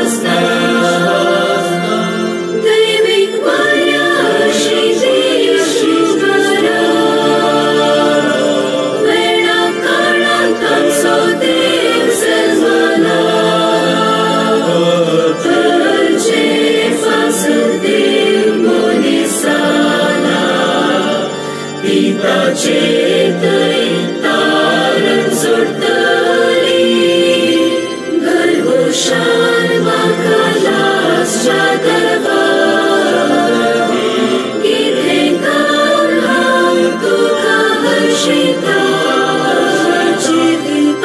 विश्वास ना. दैवीक वाऱ्याशी देश बरा, वेळा काळांत आमचो देव जल्मला. तुजे पासत देव मनीस जाला, पिताचे थंय तारण सोडटली. गर्वशान म्हाका लासच्या देवा, कितें गावन हांव तुका हर्शिता.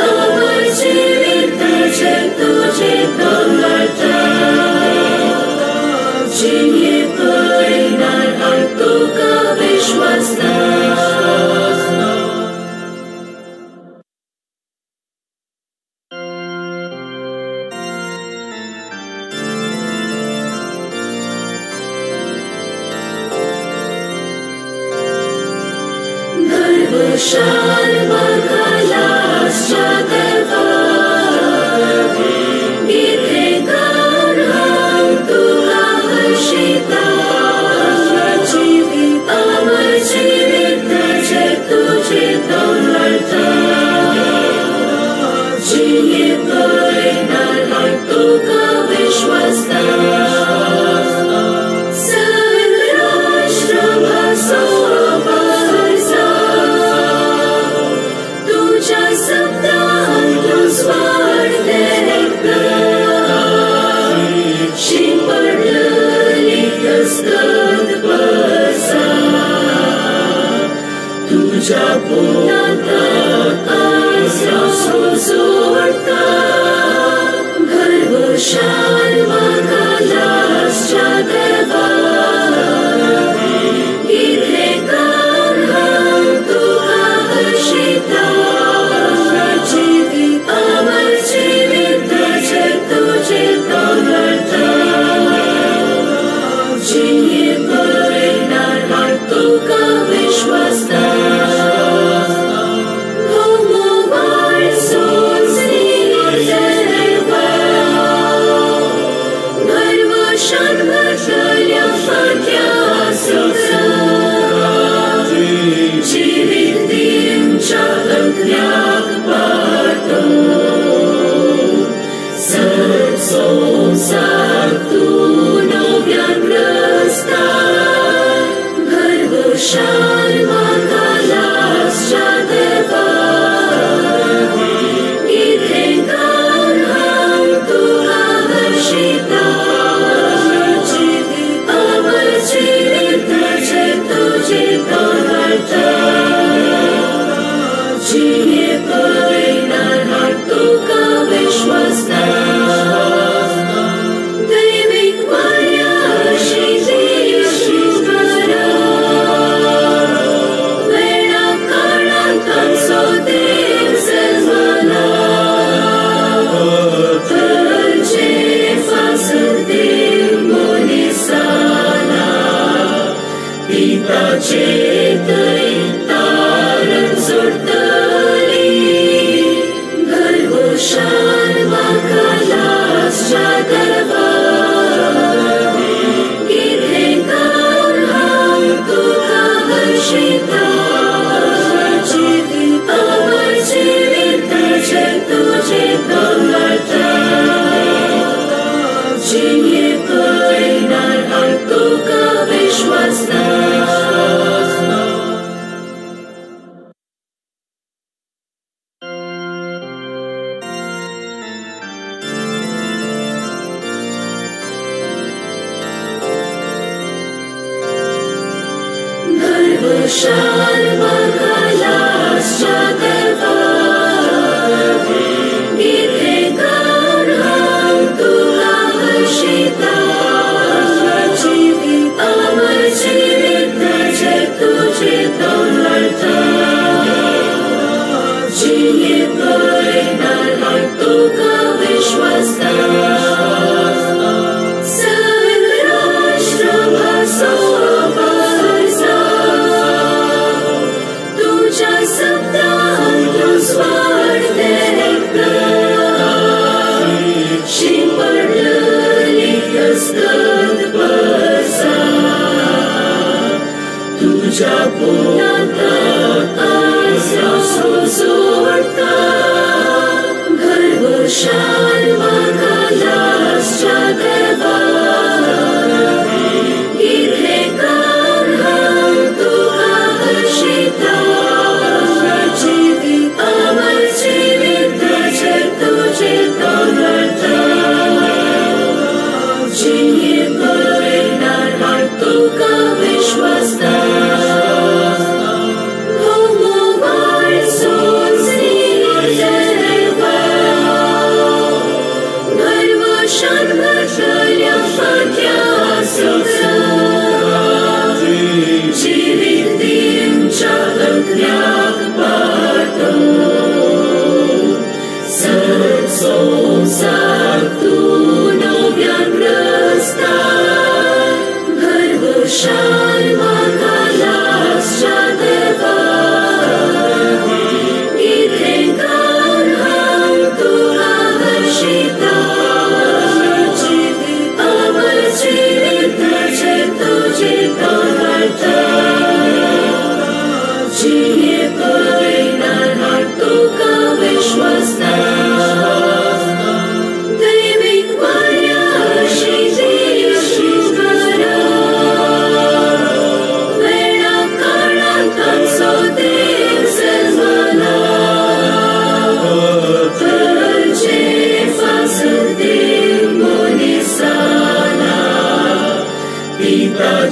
अमर जिविताचें तुजें दवरता, जिये पळयणार हांव तुका विश्वास ना. गर्वशान म्हाका लासच्या देवा, कितें गावन हांव तुका हर्शिता. अमर जिविताचें तुजें दवरता, जिये पळयणार हांव तुका विश्वास ना. सगळो भासो तुज्या शब्दान तूं स्वार्थ देखता. शिंपडली दस्तत बसा, तुज्या पुताक आसरो जोडटा. गर्वशान म्हाका लासच्या देवा, कितें गावन हांव तुका हर्शिता. अमर जिविताचें तुजें दवरता, जिये पळयणार हांव तुका विश्वास ना. भोवमाळ सोंसनी देवा, गर्वशान भरतल्या फांत्या सोंसा. जिवीत दिवच्या अग्न्याक पाटो, सत संवसार तूं नव्यान रचता. गर्वशान म्हाका लासच्या देवा, कितें गावन हांव तुका हर्शिता. अमर जिविताचें तुजें दवरता, जिये पळयणार हांव तुका विश्वास ना. दैवीक वाऱ्याशी देश बरा, वेळा काळांत आमचो देव जल्मला. तुजे पासत देव मनीस जाला, पिताचे थंय तारण सोडटली. गर्वशान म्हाका लासच्या देवा, कितें गावन हांव तुका हर्शिता. अमर जिविताचें तुजें दवरता, जिये पळयणार हांव तुका विश्वास ना. गर्वशान म्हाका लासच्या देवा, कितें गावन हांव तुका हर्शिता. अमर जिविताचें तुजें दवरता, जिये पळयणार हांव तुका विश्वास ना. सगळो भासो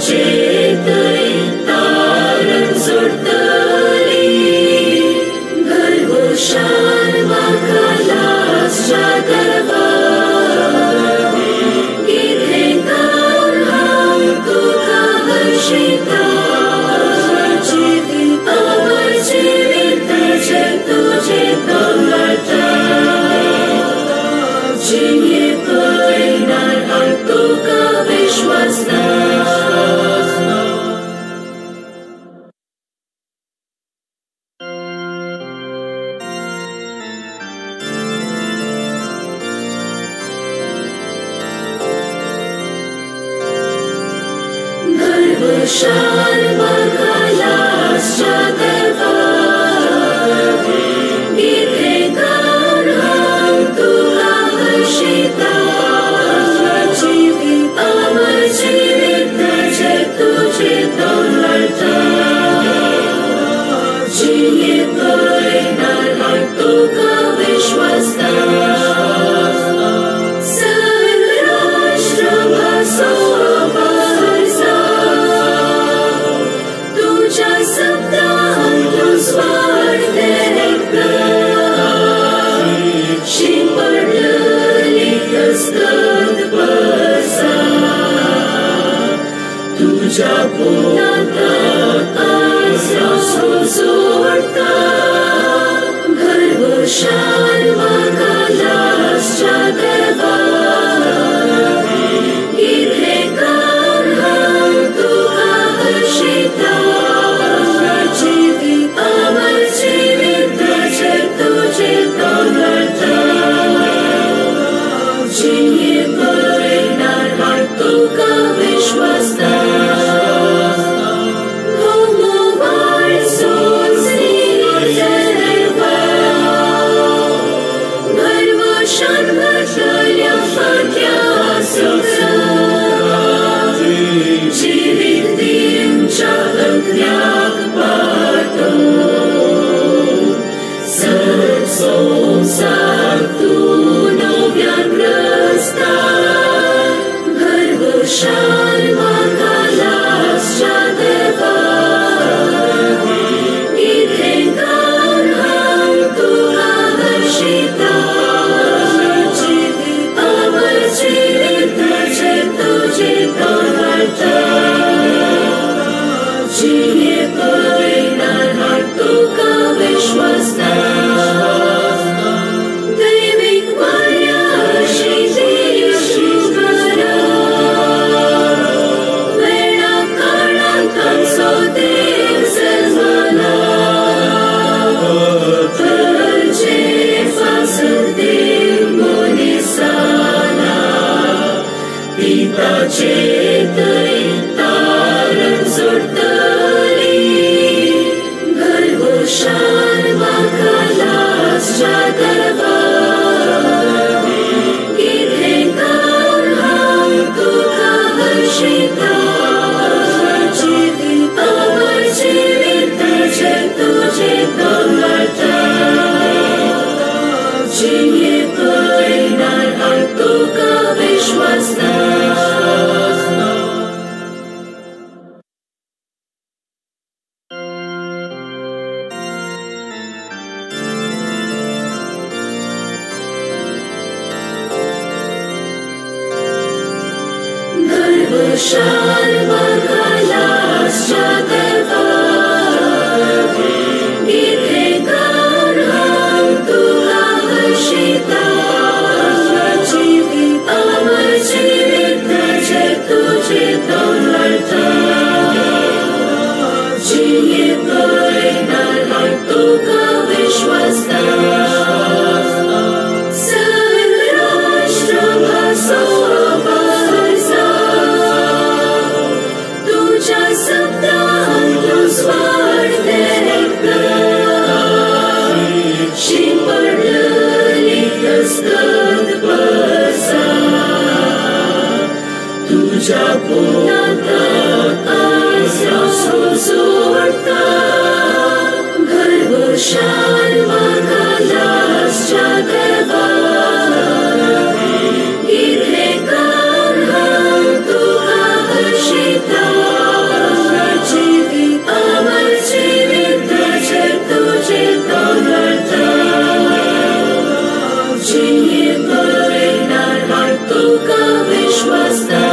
चेतय तारण जोडटली गर्वशान म्हाका लागच्या देवा कितें करून हांव तुका हर्शिता अमर जिविताचें तुजें दवरता जिये पळयणार हांव तुका विश्वासता. गर्वशान म्हाका लागच्या देवा कितें करून हांव तुका हर्शिता अमर जिविताचें तुजें दवरता जिये पळयणार हांव तुका विश्वासता. शिंपडली बसा तुज्या पोटांत आसरो जोडटा गर्वशान म्हाका लागच्या देवा कितें करून हांव तुका हर्शिता अमर जिविताचें तुजें दवरता जिये पळयणार हांव तुका विश्वासता. गर्वशान घातल्या फांत्या जिवीत दिवच्या अग्न्याक पातो सत संवसार तूं नव्यान रचता गर्वशान म्हाका लागच्या देवा कितें करून हांव तुका हर्शिता अमर जिविताचें तुजें दवरता जिये पळयणार हांव तुका विश्वासता. दैवीक वाऱ्याशी देशुकरा वेळा काळांत तांचो देव जल्मला तुजे फासत देव मनीसाला पिताचे तय तारण जोडटली गर्वशान म्हाका लागच्या देवा कितें करून हांव तुका हर्शिता अमर जिविताचें तुजें दवरता जिये पळयणार हांव तुका विश्वासता. गर्वशान म्हाका लागच्या देवा कितें करून हांव तुका हर्शिता अमर जिविताचें तुजें दवरता जिये पळयणार हांव तुका विश्वासता. शिंपडली दस्तक बसा तुज्या पोटांत आसरो जोडटा गर्वशान म्हाका लागच्या देवा कितें करून हांव तुका हर्शिता तुका विश्वासता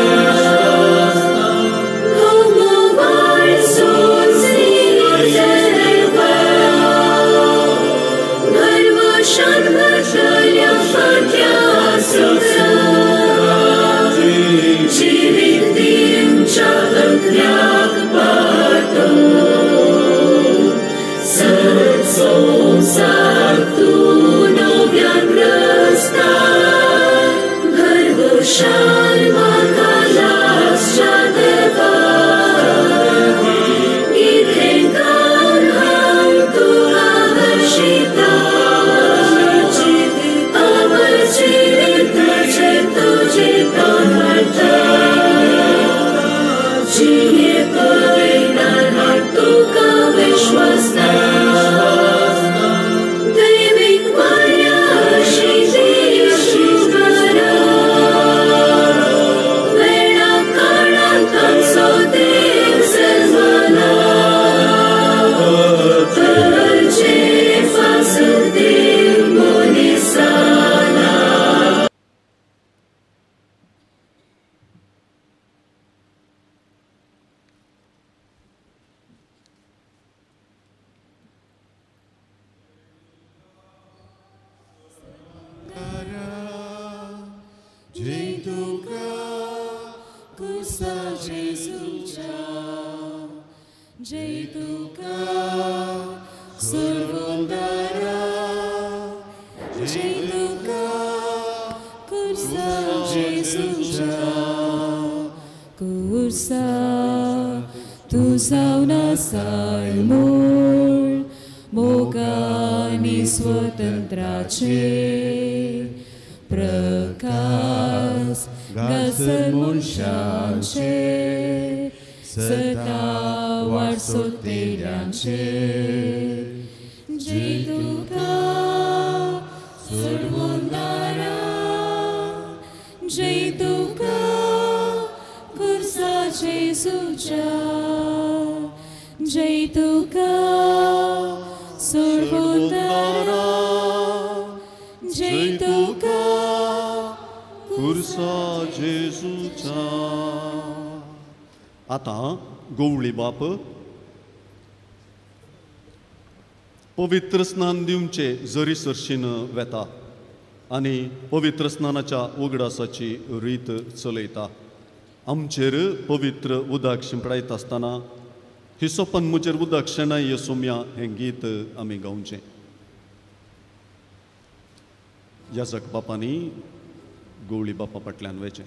गवळी बाप पवित्र स्नान दिवचे जरी सरशीन वेता आनी पवित्र स्नानाच्या उगडासाची रीत चलयता. आमचेर पवित्र उदक शिंपडायता आसतना हिसोपन म्हजेर उदक शेणाय येसोम्या हें गीत आमी गावचें. याजक बापांनी गवळी बापा फाटल्यान वयचें.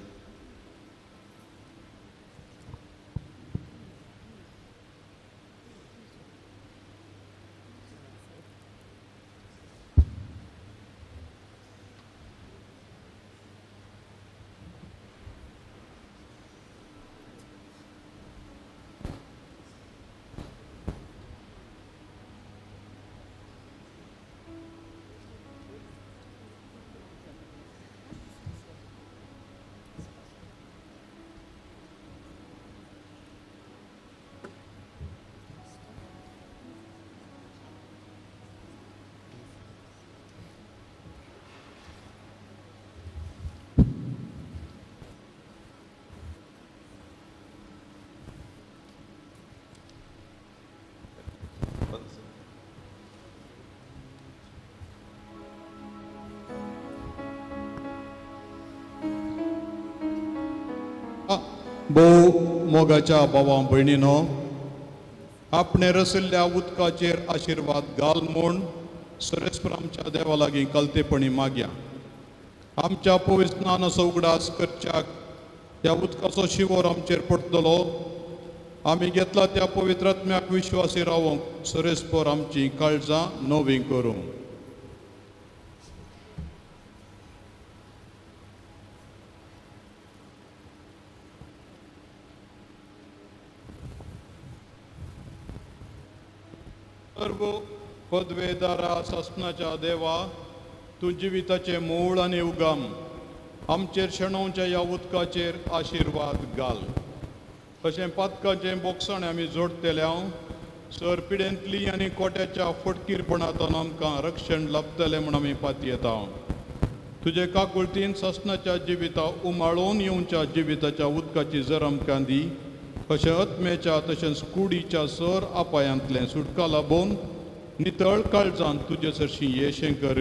भोव मोगाच्या भावां भयणीनो, आपणे रशिल्ल्या उदकाचेर आशिर्वाद घाल म्हूण सरेस्पर आमच्या देवा लागीं कलतेपणी मागया. आमच्या पवित्र स्नानाचो उगडास करच्याक ह्या उदकाचो शिवोर आमचेर पडटलो. आमी घेतला त्या पवित्र आत्म्याक विश्वासी रावंक सरेस्पर आमची काळजां नवीं करूं. सर्व पदवेदारा सासणाच्या देवा, तूं जिविताचें मूळ आनी उगम, आमचेर शेणोवच्या ह्या उदकाचेर आशिर्वाद घाल. तशें पातकाचें बोगसाणें आमी जोडटले सर पिडेंतली आनी कोट्याच्या फटकीरपणांतून आमकां रक्षण लाभतलें म्हूण आमी पातयेता. तुजे काकुळतीन सासणाच्या जिविता उमाळून येवच्या जिविताच्या उदकाची जरमकां दी, अशें आत्म्याच्या तशेंच कुडीच्या सर अपायांतलें सुटका लाबोवन नितळ काळजान तुजे सरशीं येशें कर,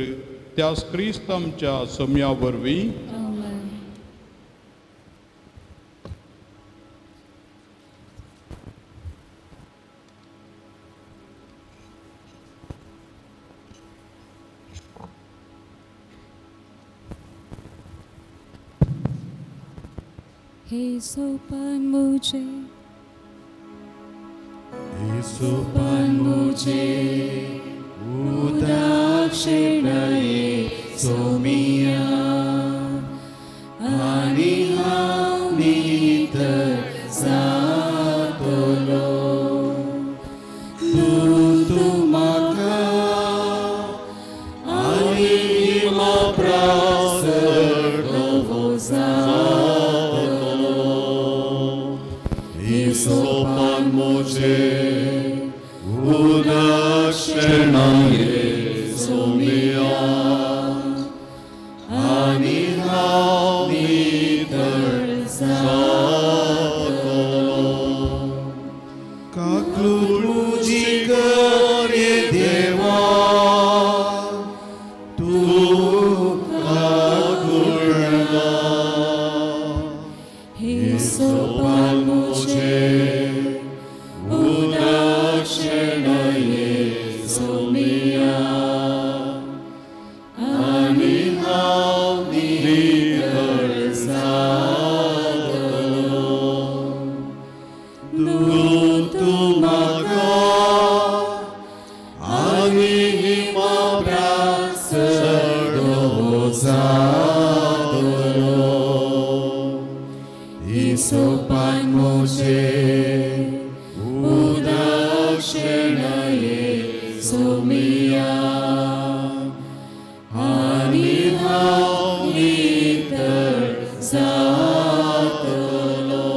त्यास क्रिस्त आमच्या सम्या वरवीं. हे सोपान मुझे, हे सोपान मुझे उदाक्षिणये सोमिया आनी हांव नितळ जातलो. तूं म्हाका आनी म्हाप्रासर नवो जातलो. सोपान मुझे उदक्षिणये सोमिया आनी हांव नितळ जातलो. काकूळ म्हजी कर देवा, तूं काकुळना. हे सोपान मुझे उदक्षिणये सोमिया आनी हांव नितळ जातलो. तूं म्हाका आनी म्हाप्रासर नवो जातलो. सोपान मुझे उदक्षिणये सोमिया आनी हांव नितळ जातलो.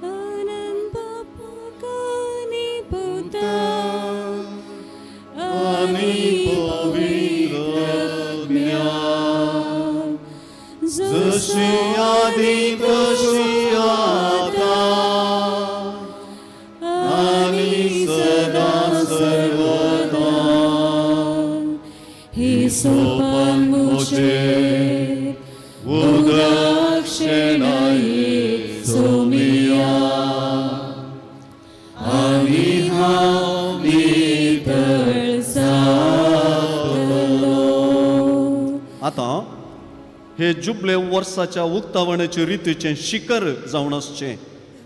आनंद बापाक पुता आनी पवित्र आत्म्याक, जशी आदी तशी आतां आनी सदां सर्वदा. हे सोपान मुझे उदक्षिणये सोमिया आनी हांव नितळ जातलो. आतां हे जुबले वर्साच्या उक्तावणाचे रितीचें शिखर जावन आसचें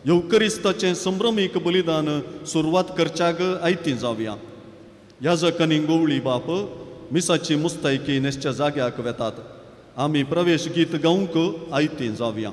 येवकरिस्ताचें संभ्रमीक बलिदान सुरवात करच्याक आयती जावया. याजक आनी गोवळी बाप मिसाची मुस्तायकी न्हेसच्या जाग्याक वेतात. आमी प्रवेश गीत गावंक आयती जावया.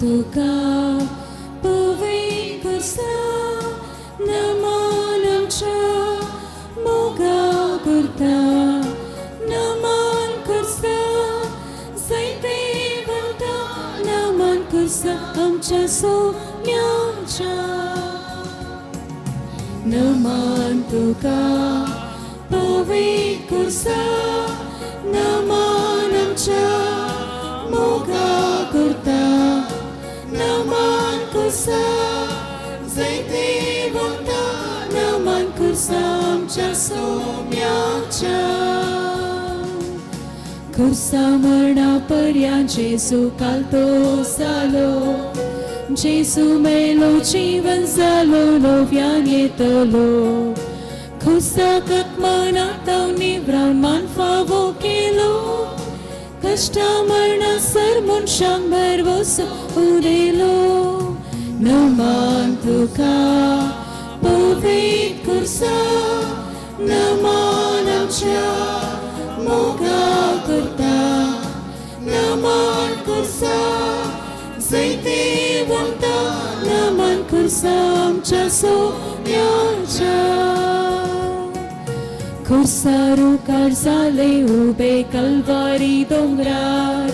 तुका पवित्र खुर्सा नमन आमच्या मोगा करता नमन खुर्सा जैते वता नमन खुर्सा आमच्या सोम्याच्या नमन तुका पवित्र खुर्सा नमन आमच्या मोगा करता नमन खुर्सा जैते वता नमन खुर्सा आमच्या सोम्याच्या खुर्सा मरणा पर्यां जेजू कालतो जालो जेजू मेलो जीवन जालो नव्यान येतलो खुर्सा ककमनात निवरावन मान फावो केलो कश्टा मरणा सर मनशांक भरवसो उरयलो नमन तुका पवित्र खुर्सा नमन आमच्या मोगा करता नमन खुर्सा जैते वता नमन खुर्सा आमच्या सोम्याच्या खुर्सा रुखार जाले उबे कलवारी दोंगरार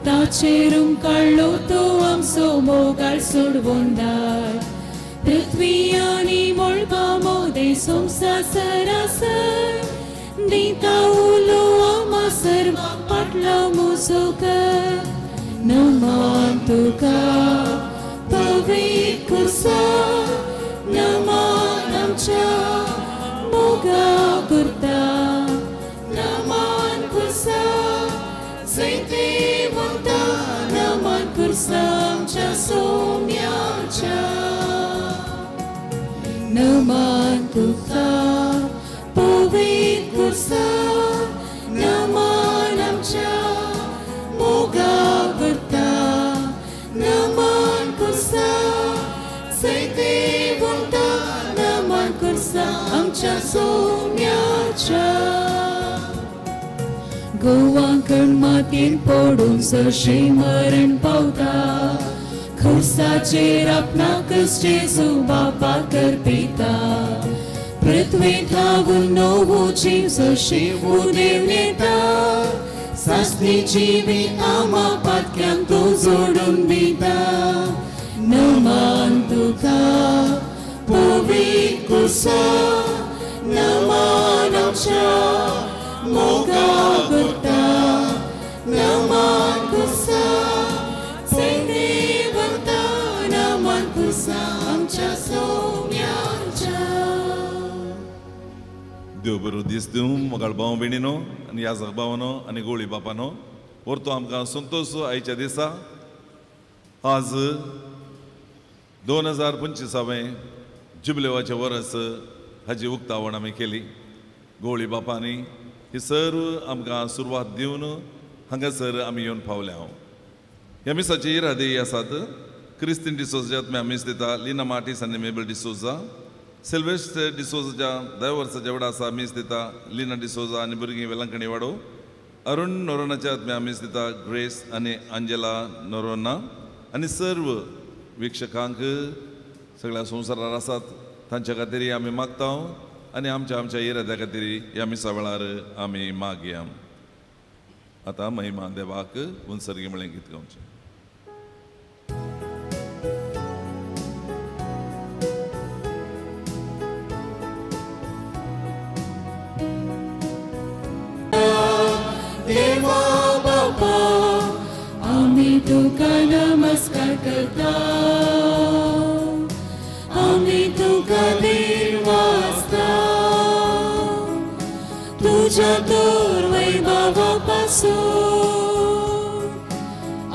ताचेर काडलो तो आमचो मोगाळ सोडवणदार पृथ्वी आनी मळबा मोदे संवसार सरासर दिता उलो आमा सर्वां पाटलो म्हजो कर नमन तुका पवित्र खुर्सा नमन आमच्या मोगा करता नमन खुर्सा जैते वता नमन खुर्सा आमच्या सोम्याच्या नमन तुका पवित्र खुर्सा नमन आमच्या मोगा करता नमन खुर्सा जैते वता नमन खुर्सा आमच्या सोम्याच्या गोवांकण मातयेन पडून जशें मरण पावता खुर्साचेर आपणाकच जेजू बापा करपिता पृथ्वी धावून नवो जीव जशें उदेवन येता सासणी जिवी आमा पातक्यांक तो जोडून दिता नमन तुका पवित्र खुर्सा नमन आमच्या मोगा करता नमन खुर्सा जैते वता नमन खुर्सा आमच्या सोम्याच्या. देव बरो दीस दिवं मोगाळ भाव भयणीनो आनी याजक भावानो आनी गोळी बापानो व्हरतो आमकां संतोश आयच्या दिसा आज 2025 जुबलेवाचें वरस हाजी उक्तावण आमी केली. गोळी बापांनी ही सर्व आमकां सुरवात दिवन हांगासर आमी येवन पावले. हांव ह्या मिसाचे इरादे आसात. क्रिस्तीन डिसोजा आत्म्या मीस दिता, लिना मार्टीस आनी मेबल डिसोजा, सिल्वेस्टर डिसोजाच्या 10 वर्साच्या वडा आसा मीस दिता, लिना डिसोजा आनी भुरगीं वेलंकणी वाडो, अरुण नोरोनाच्या आत्म्या मीस दिता, ग्रेस आनी अंजेला नोरोना आनी सर्व वीक्षकांक सगळ्या संवसारार आसात तांच्या खातीर आमी मागता आनी आमच्या आमच्या इराद्या खातीर ह्या मिसा वेळार आमी मागया. आतां महिमा देवाक उनसर्गी म्हळें गीत गावचें. देवा बापा आमी तुका नमस्कार करता, आमी तुका देवासता, तुज्या तर वैभवा पासून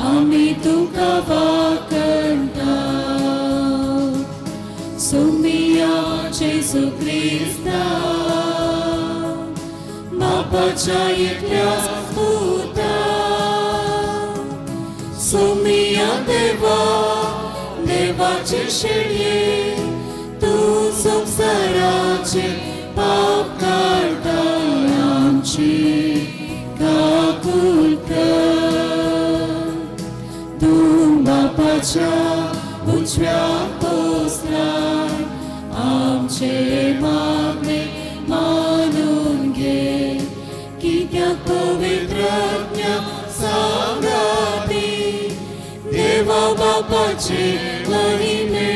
आमी तुका वाकणता. सोमिया जेजू क्रिस्ता बापाच्या एकल्या पुता, सोमिया देवा देवाचे शेळये तूं संवसाराचे पाप काडटा आमची काकूल कर. तूं बापाच्या देवाच्या उजव्या पोसलाय आमचे मागणे मानून घे कित्याक पवित्रज्ञा सांगाती देवा बापाचे महिमे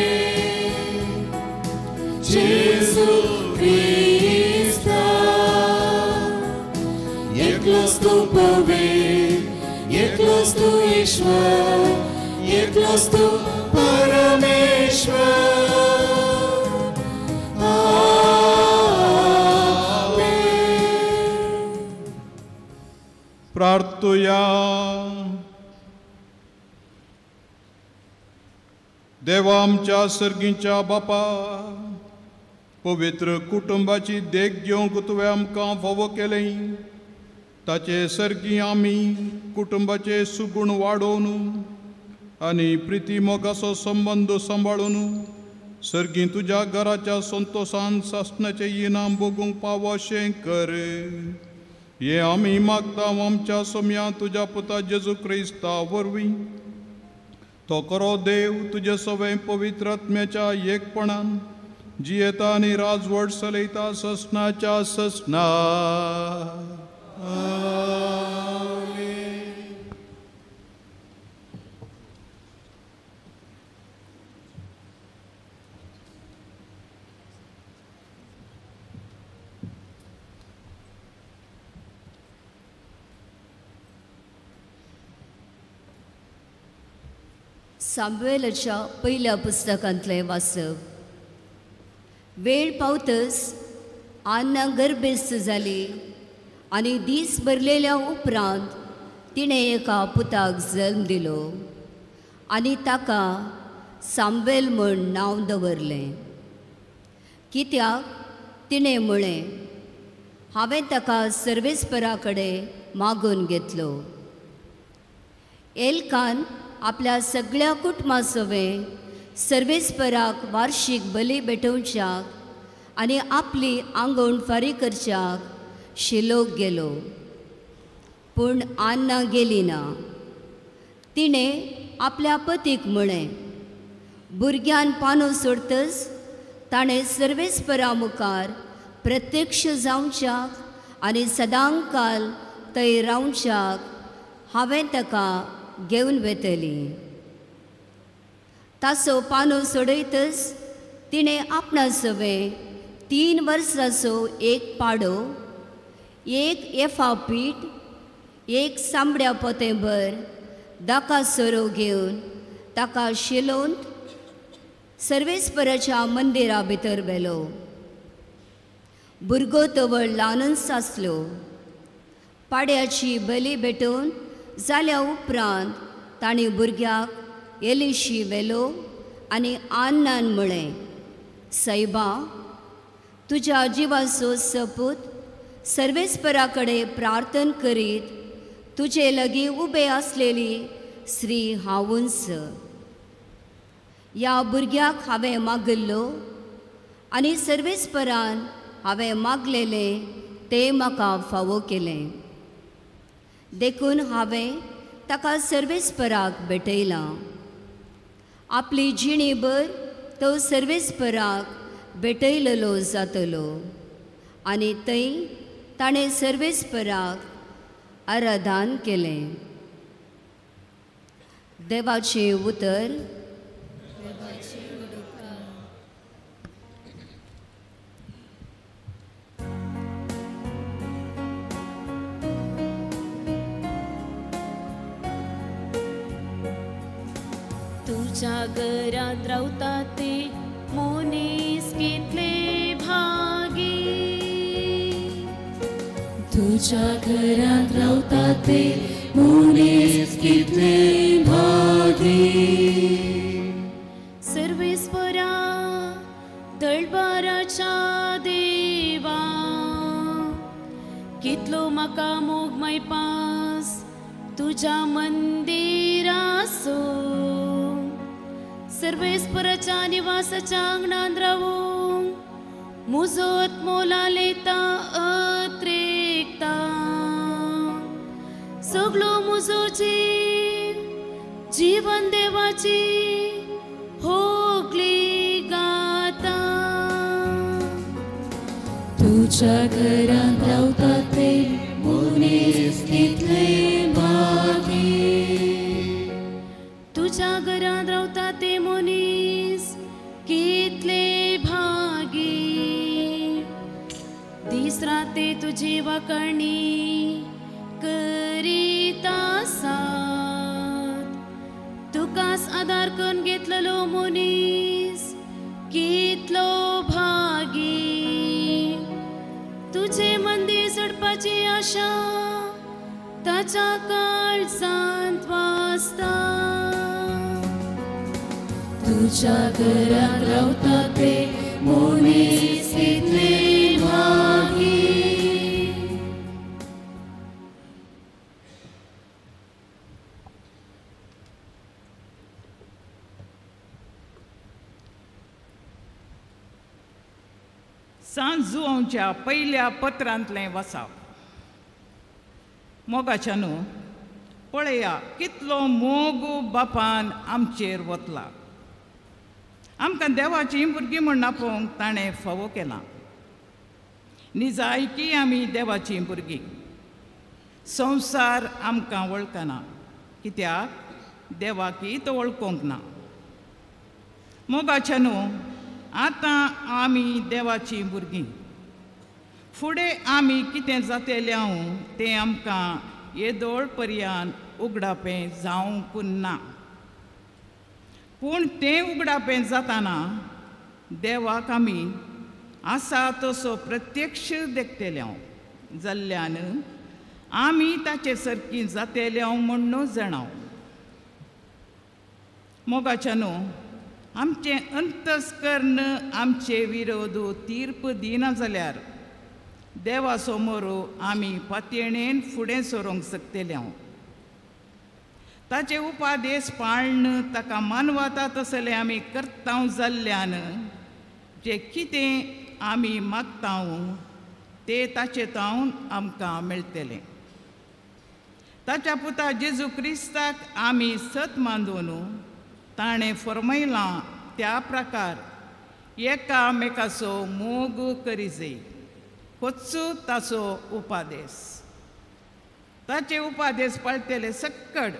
जेजू क्रिस्ता एकलोच तूं पवित्र एकलोच तूं ईश्वर एकलोच तूं परमेश्वर आमेन. प्रार्थुया. देवा आमच्या सर्गीच्या बापा पवित्र कुटुंबाची देख घेवंक तुवें आमकां फावो केलें ताचे सर्गी आमी कुटुंबाचे सुगूण वाडोवन आनी प्रिती मोगाचो संबंद सांबाळून सर्गी तुज्या घराच्या संतोशान सासणाचें इनाम भोगूंक पावो अशें कर. हें आमी मागता आमच्या सोम्या तुज्या पुता जेजू क्रिस्ता वरवीं. तो खरो देव तुजे सवें पवित्र आत्म्याच्या एकपणान जियेता आनी राजवट चलयता ससनाच्या ससना. सामुएलाच्या पहिल्या पुस्तकांतलें वाचप. वेळ पावतच आन्ना गर्भेस्त जाली आनी दीस भरलेल्या उपरांत तिणें एका पुताक जल्म दिलो आनी ताका सामुएल म्हूण नांव दवरलें. कित्याक तिणें म्हळें, हांवें ताका सर्वेस्परा कडेन मागून घेतलो. एल्कान आपल्या सगळ्या कुटुंबा सवें सर्वेस्पराक वार्षीक बली भेटोवच्याक आनी आपली आंगवण फारीक करच्याक शिलोक गेलो. पूण आन्ना गेली ना. तिणें आपल्या पतीक म्हळें, भुरग्यान पानो सोडतच ताणें सर्वेस्परा मुखार प्रत्यक्ष जावच्याक आनी सदांकाल थंय रावच्याक हांवें ताका घेवन वेतली. ताचो पानो सोडयतच तिणें आपणा सवें 3 वर्सांचो एक पाडो, एक एफा पीठ, एक सांबड्या पोतेंभर दाका सोरो घेवन ताका शिलोवंत सर्वेस्पराच्या मंदिरा भितर व्हेलो. भुरगो तवळ ल्हानच आसलो. पाड्याची बली भेटोवन जाल्या उपरांत तांणी भुरग्याक एलिशी व्हेलो आनी आन्नान म्हळें, सैबा, तुज्या जिवाचो सपूत सर्वेस्परा कडेन प्रार्थन करीत तुजे लागीं उबे आसलेली स्त्री हांवूच. ह्या भुरग्याक हांवें मागिल्लो आनी सर्वेस्परान हांवें मागलेलें तें म्हाका फावो केलें, देखून हांवें ताका सर्वेस्पराक भेटयलां. आपली जिणेभर तो सर्वेस्पराक भेटयलेलो जातलो आनी थंय ताणें सर्वेस्पराक आराधन केलें. देवाचें उतर. तुझ्या घरांत रावता ते मनीस कितले भागी, तुझ्या घरांत रावता ते मनीस कितले भागी. सर्वेस्परा दळबाराच्या देवा, कितलो म्हाका मोग मैपास तुझ्या मंदिरासो. सर्वेस्पराच्या निवासाच्या आंगणांत रावूंक मुजो आत्मो लेता अत्रेकता. सगळो मुजो जीव जीवन देवाची होगली गाता. तुझ्या घरांत रावता ते मनीस कितले भागी. तुझ्या घरांत रावता ते मनीस कितले भागी. दीस राते तुझी वाकणी करीत आसात. तुकास आदार करून घेतलेलो मनीस कितलो भागी. तुझे मंदिर चडपाची आशा ताच्या काळजांत वासता. तुझ्या घरांत रावता ते मनीस कितले भागी. सांत जुवांच्या पयल्या पत्रांतलें वसाव. मोगाच्यानू पळया कितलो मोग बापान आमचेर वतला. आमकां देवाचीं भुरगीं म्हूण आपोवंक ताणें फावो केलां. निजायकी आमी देवाचीं भुरगीं. संवसार आमकां वळखना कित्याक देवाकी तो वळखूंक ना. मोगाच्यानू आतां आमी देवाचीं भुरगीं. फुडें आमी कितें जातेलें हांव तें आमकां येदोळ पर्यान उगडापें जावंक ना. पूण तें उगडापें जाताना देवाक आमी आसा तसो प्रत्यक्ष देखतले हांव जाल्ल्यान आमी ताचे सारकी जातेले हांव म्हूण जाणाव. मोगाच्यानू आमचें अंतस्कर्ण आमचे विरोध तीर्प दिना जाल्यार देवा समोर आमी पातयेणेन फुडें सरूंक शकतले हांव. ताचे उपादेश पाळण ताका मानवता तसलें आमी करता जाल्ल्यान जें कितें आमी मागता तें ताचे तावन आमकां मेळटलें. ताच्या पुता जेजू क्रिस्ताक आमी सत मानून ताणें फर्मयलां त्या प्रकार एकामेकाचो मोग करी जाय. होच ताचो उपादेश. ताचे उपादेश पाळटले सक्कड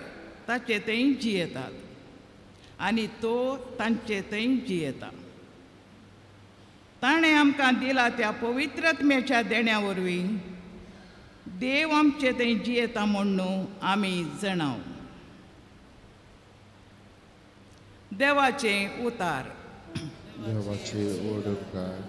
ताचे थंय जियेतात आनी तो तांचे थंय जियेता. ताणें आमकां दिला त्या पवित्रत्म्याच्या देण्या वरवीं देव आमचे थंय जियेता म्हूण आमी जाणाव. देवाचें उतार. देवाचे ओडकार.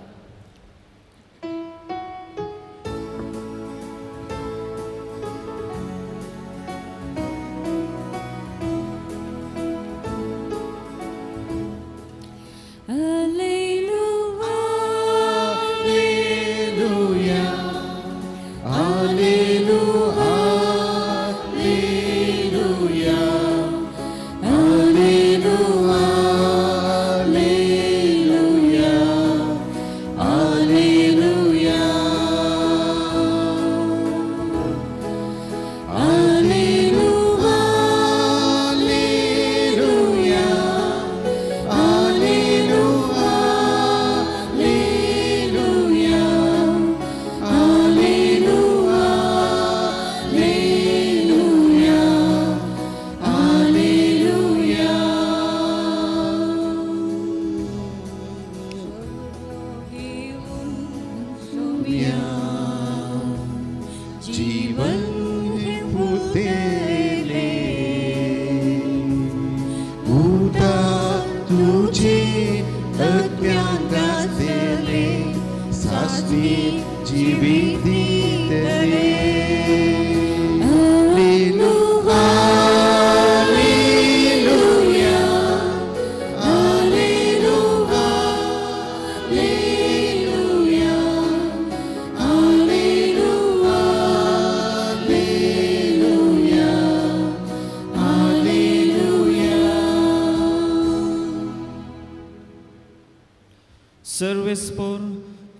सर्वेस्पोर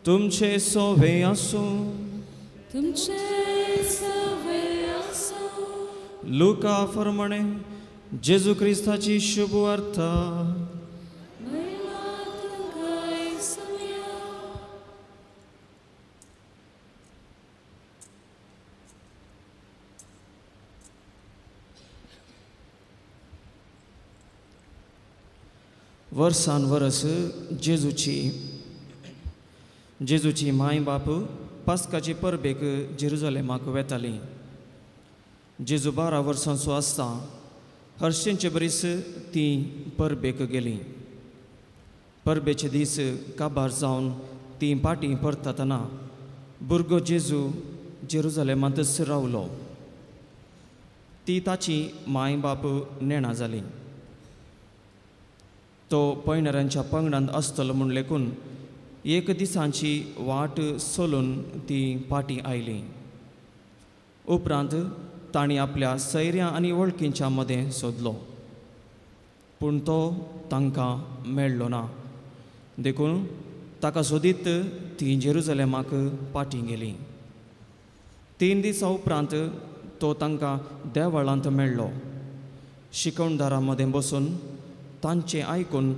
तुमचे सोवे आसूं. तुमचे सोवे आसूं. लुका फर्माणे जेजू क्रिस्ताची शुभ वार्ता. वर्सान वरस जेजूची माय बाप पास्काचे परबेक जेरुजलेमाक वेताली. जेजू 12 वर्सांचो आसता हर्शेंचे बरीस ती परबेक गेली. परबेचे दीस काबार जावन ती पाटी परतातना भुरगो जेजू जेरुजलेमांतच रावलो. ती ताची माय बाप नेणा जाली. तो पयणाऱ्यांच्या पंगडांत आसतलो म्हूण लेखून एक दिसांची वाट सोलून ती पाटी आयली. उपरांत तांणी आपल्या सैऱ्यां आनी वळखींच्या मदें सोदलो, पूण तो तांकां मेळ्ळो ना. देखून ताका सोदीत ती जेरुजलेमाक पाटी गेली. 3 दिसां उपरांत तो तांकां देवळांत मेळ्ळो. शिकवणदारां मदें बसून तांचें आयकून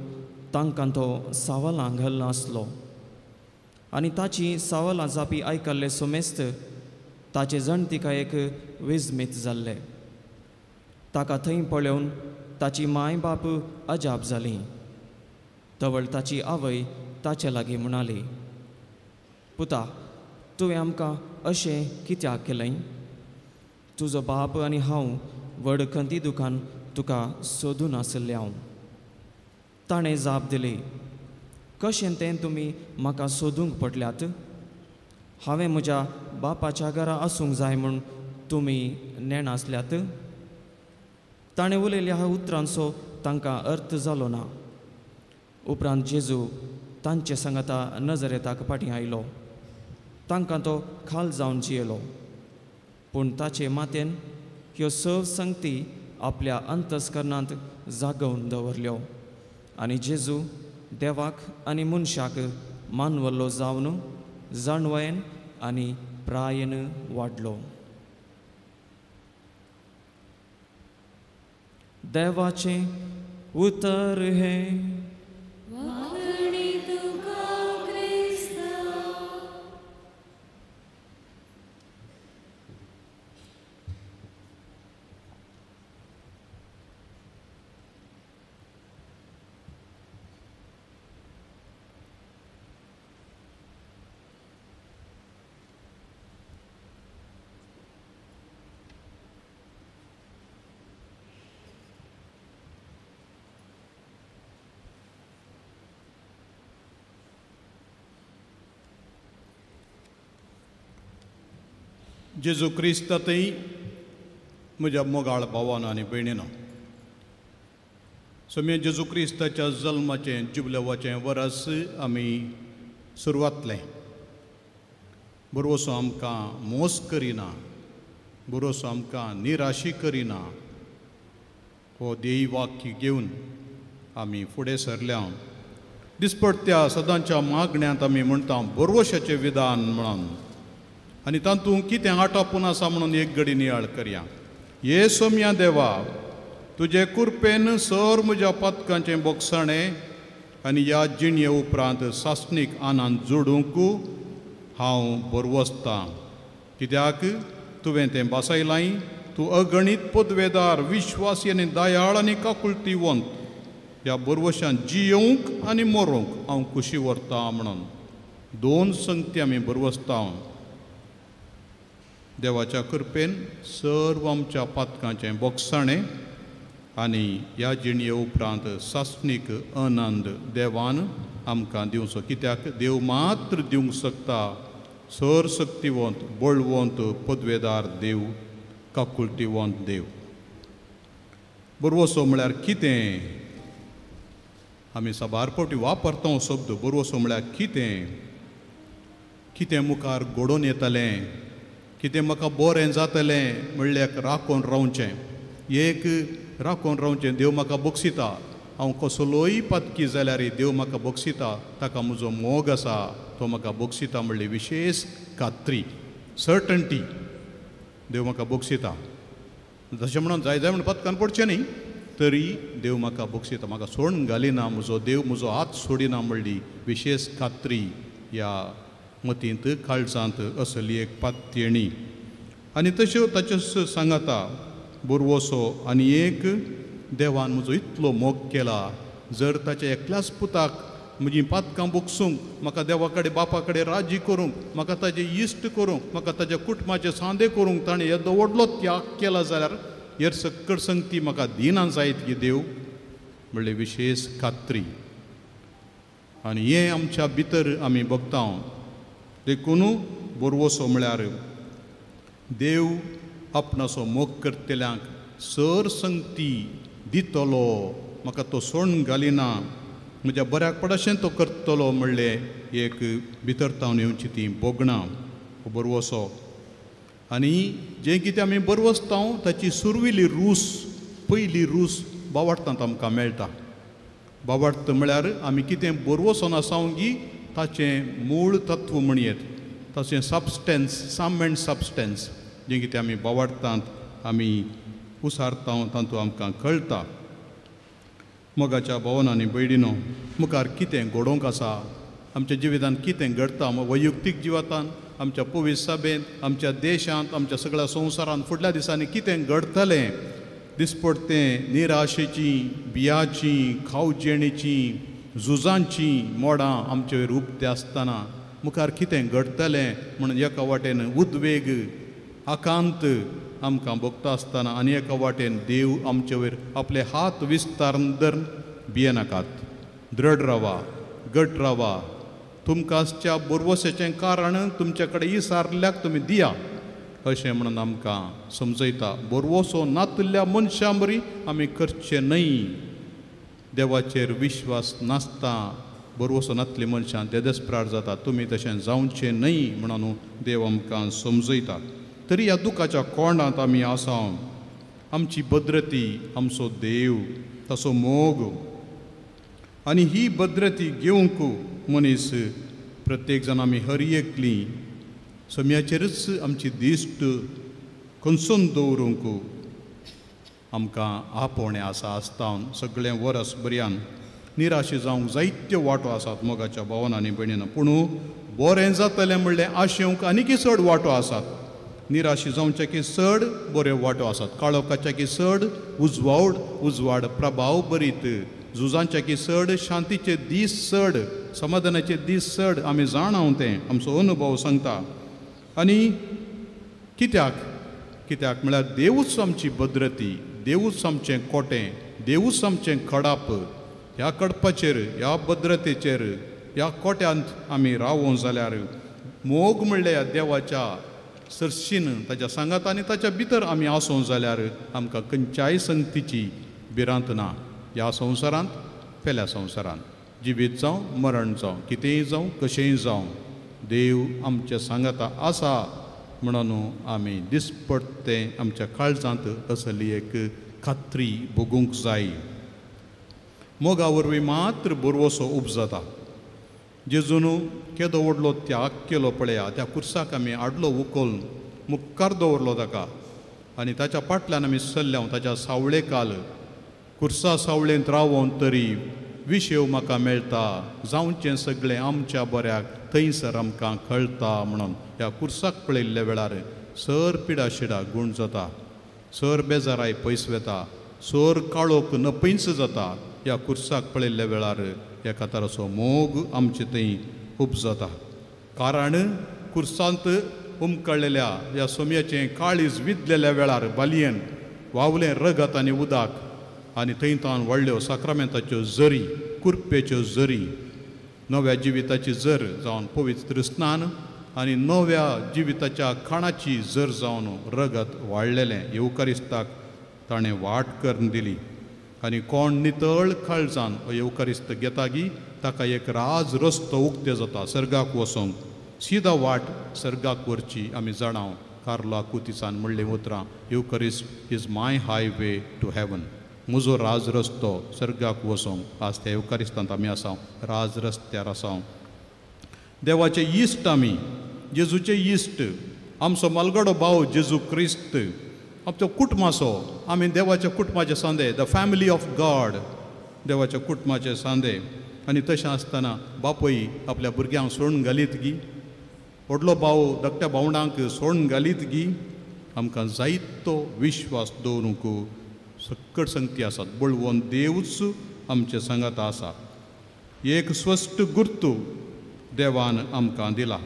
तांकां तो सवालां घालना आसलो आनी ताची सवालां जापी आयकल्ले सोमेस्त ताचे जाणतिकायेक विजमीत जाल्ले. ताका थंय पळोवन ताची माय बाप अजाप जाली. तवळ ताची आवय ताचे लागीं म्हणाली, पुता, तुवें आमकां अशें कित्याक केलें? तुजो बाप आनी हांव व्हड खंती दुकान तुका सोदून आशिल्लें हांव. ताणें जाप दिली, कशें तें तुमी म्हाका सोदूंक पडल्यात? हांवें म्हज्या बापाच्या घरा आसूंक जाय म्हूण तुमी नेणासल्यात? ताणें उलयल्ल्या ह्या उतरांचो तांकां अर्थ जालो ना. उपरांत जेजू तांचे सांगाता नजरेताक फाटीं आयलो. तांकां तो खाल जावन जियेलो, पूण ताचे मातेन ह्यो सव संगती आपल्या अंतस्करणांत जागोवन दवरल्यो आनी जेजू देवाक आनी मनशाक मानवल्लो जावन जाणवयन आनी प्रायेन वाडलो. देवाचें उतर हें. जेजू क्रिस्तांतय म्हज्या मोगाळ भावान आनी भयणीनो, सोम्या जेजू क्रिस्ताच्या जल्माचें जुबलेवाचें वरस आमी सुरवातलें. भरवसो आमकां मोस करिना, भरवसो आमकां निराशी करिना. हो देई वाक्य घेवन आमी फुडें सरल्या. दिसपडत्या सदांच्या मागण्यांत आमी म्हणटा भरवशाचें विधान म्हणून, आनी तातूंत कितें आटापून आसा म्हणून एक घडी नियाळ करया. हे सोम्या देवा, तुजे कृपेन सर म्हज्या पातकांचें बोगसाणें आनी ह्या जिणये उपरांत सासणीक आनंद जोडूंक हांव बरवसतां. कित्याक तुवें तें बासयलां. तूं अगणीत पदवेदार, विश्वासी आनी दयाळ आनी काकुळतीवंत. ह्या बरवशान जियोवंक आनी मरोंक हांव खुशी व्हरता म्हणून दोन संगती आमी बरवसता. देवाच्या कृपेन सर्व आमच्या पातकांचें बोगसाणें आनी ह्या जिणये उपरांत सासणीक आनंद देवान आमकां दिवचो. कित्याक देव मात्र दिवंक शकता. सर शक्तिवंत, बळवंत, पदवेदार देव, काकुळतीवंत देव. बरवसो म्हळ्यार कितें? आमी साबार फावटी वापरता शब्द बरवसो म्हळ्यार कितें? कितें मुखार घडोवन येतलें, कितें म्हाका बरें जातलें म्हणल्यार राखून रावचें, एक राखून रावचें. देव म्हाका बक्षिता, हांव कसलोय पातकी जाल्यार देव म्हाका बक्षिता, ताका म्हजो मोग आसा, तो म्हाका बक्षिता म्हणली विशेश खात्री, सर्टन्टी. देव म्हाका बक्षिता. तशें म्हणून जाय जाय म्हण पत्कान पडचें न्ही. तरी देव म्हाका बक्षिता, म्हाका सोडून घालिना, म्हजो देव म्हजो हात सोडिना म्हणली विशेश खात्री ह्या मतींत काळजांत असली एक पातयेणी. आनी तश्यो ताच्यो सांगाता बोरवसो आनी एक देवान म्हजो इतलो मोग केला, जर ताच्या एकल्याच पुताक म्हजीं पातकां बोगसूंक, म्हाका देवा कडेन बापा कडेन राजी करूंक, म्हाका ताजे इश्ट करूंक, म्हाका ताज्या कुटुंबाचे सांदे करूंक ताणें येदो व्हडलो त्याग केला जाल्यार हेर सक्कड संगती म्हाका दिना जायत की देव म्हणले विशेश खात्री. आनी हें आमच्या भितर आमी बगता. देखून बोरवसो म्हळ्यार देव आपणाचो मोग करतल्यांक सर संगती दितलो, म्हाका तो सोडून घालिना, म्हज्या बऱ्याक पडशें तो करतलो म्हणलें एक भितर तावन येवची ती भोगणां बरवसो. आनी जें कितें आमी बरवसता ताची सुरविली रूस, पयली रूस बावार्थांत आमकां मेळटा. बावार्थ म्हळ्यार आमी कितें बरवसो नासावंगी ताचें मूळ तत्व म्हणयेत, ताचें सबस्टन्स, सम एंड सबस्टन्स जें कितें आमी बावार्थांत आमी उसारता तातूंत आमकां कळटा. मोगाच्या भोवन आनी भयणीनो, मुखार कितें घडोवंक आसा, आमच्या जिवितांत कितें घडटा, वैयक्तीक जिवितांत, आमच्या पवित्र सभेंत, आमच्या देशांत, आमच्या सगळ्या संवसारांत फुडल्या दिसांनी कितें घडटलें, दिसपडतें निराशेची, बियाची, खावजेणीची, झुजांची मोडां आमचे वयर उबते आसतना मुखार कितें घडटलें म्हणून एका वाटेन उद्वेग, आकांत आमकां भोगता आसतना आनी एका वाटेन देव आमचे वयर आपले हात विस्तारून धरून भियेनाकात, दृढ रावा, घट रावा, तुमकां आसच्या बोरवसाचें कारण तुमच्या कडेन इसारल्याक तुमी दिया अशें म्हणून आमकां समजयता. बोरवसो नातिल्ल्या मनशां बरी आमी करचें न्हय. देवाचेर विश्वास नासता बोरवसो नातली मनशां तेदस्प्रार जाता, तुमी तशें जावचें न्हय म्हणून देव आमकां समजयता. तरी ह्या दुखाच्या कोंडांत आमी आसा, आमची भद्रती आमचो देव, ताचो मोग, आनी ही भद्रती घेवंक मनीस प्रत्येक जाण आमी हर एकली सम्याचेरच आमची दिश्ट खंसून दवरूंक आमकां आपोवणें आसा. आसता सगळें वरस बऱ्यान निराशे जावंक जायत्यो वांटो आसात मोगाच्या भावान आनी भयणीन, पूण बरें जातलें म्हणलें आशेवंक आनीकय चड वांटो आसात. निराशे जावच्या की चड बऱ्यो वांटो आसात, काळोखाच्या की चड उजवाड, उजवाड प्रभाव बरीत, झुजांच्या की चड शांतीचे दीस चड, समाधानाचे दीस चड आमी जाणाव तें आमचो अनुभव सांगता. आनी कित्याक कित्याक म्हळ्यार देवूच आमची भद्रती, देवूच आमचें कोटें, देवूच आमचें खडाप. ह्या कडपाचेर, ह्या भद्रतेचेर, ह्या कोट्यांत आमी रावों जाल्यार मोग म्हणल्या देवाच्या सरशीन ताच्या सांगात आनी ताच्या भितर आमी आसूं जाल्यार आमकां खंयच्याय संगतीची भिरांत ना. ह्या संवसारांत, पेल्या संवसारांत, जिवीत जावं मरण जावं, कितेंय जावं, कशेंय जावं, देव आमच्या सांगाता आसा म्हणून आमी दिसपडतें आमच्या काळजांत असली एक खात्री भोगूंक जाय. मोगा वरवीं मात्र बोरवसो उपजाता. जेजून केदो व्हडलो त्याग केलो पळया, त्या कुर्साक आमी आडलो उखलून मुखार दवरलो ताका आनी ताच्या फाटल्यान आमी सल्ल्याव ताच्या सावळेकाल कुर्सा सावळेंत रावोन तरी विशेव म्हाका मेळटा, जावचें सगळें आमच्या बऱ्याक थंयसर आमकां कळटा म्हणून ह्या कुर्साक पळयल्ल्या वेळार सर पिडाशिडा गूण जाता, सर बेजाराय पयस वेता, सर काळोख नपयंच जाता. ह्या कुर्साक पळयल्ल्या वेळार एका तराचो मोग आमचे थंय उपजता. कारण कुर्सांत उमकळलेल्या ह्या सोम्याचें काळीज विदलेल्या वेळार बालयेन वावलें रगत आनी उदक आनी थंय तावन व्हडल्यो साक्रामेंताच्यो जरी, कुर्पेच्यो जरी, नव्या जिविताची जर जावन पवित्र स्नान आनी नव्या जिविताच्या खाणाची जर जावन रगत वाडलेलें येवकारिस्ताक ताणें वाट करून दिली. आनी कोण नितळ काळजान येवकारिस्त घेतागी ताका एक राज रस्तो उक्ते जाता सर्गाक वचोंक, सिदा वाट सर्गाक व्हरची आमी जाणाव. कार्लो आकुतिसान म्हणलें उतरां, Eucharist is my highway to heaven, म्हजो राज रस्तो सर्गाक वचोंक. आज त्या येवकारिस्तांत आमी आसा, राज रस्त्यार आसा. देवाचे इश्ट आमी, जेजूचे इश्ट, आमचो मालगडो भाव जेजू क्रिस्त आमचो कुटुंबाचो, आमी देवाच्या कुटुंबाचे सांदे, the family of God, देवाच्या कुटुंबाचे सांदे. आनी तशें आसतना बापूय आपल्या भुरग्यांक सोडून घालीत गी, व्हडलो भाव धाकट्या भावंडांक सोडून घालीत गी. आमकां जायतो विश्वास दवरूंक सकट संगती आसात. बळवंत देवूच आमचे सांगात आसा. एक स्पश्ट गुर्तू देवान आमकां दिला.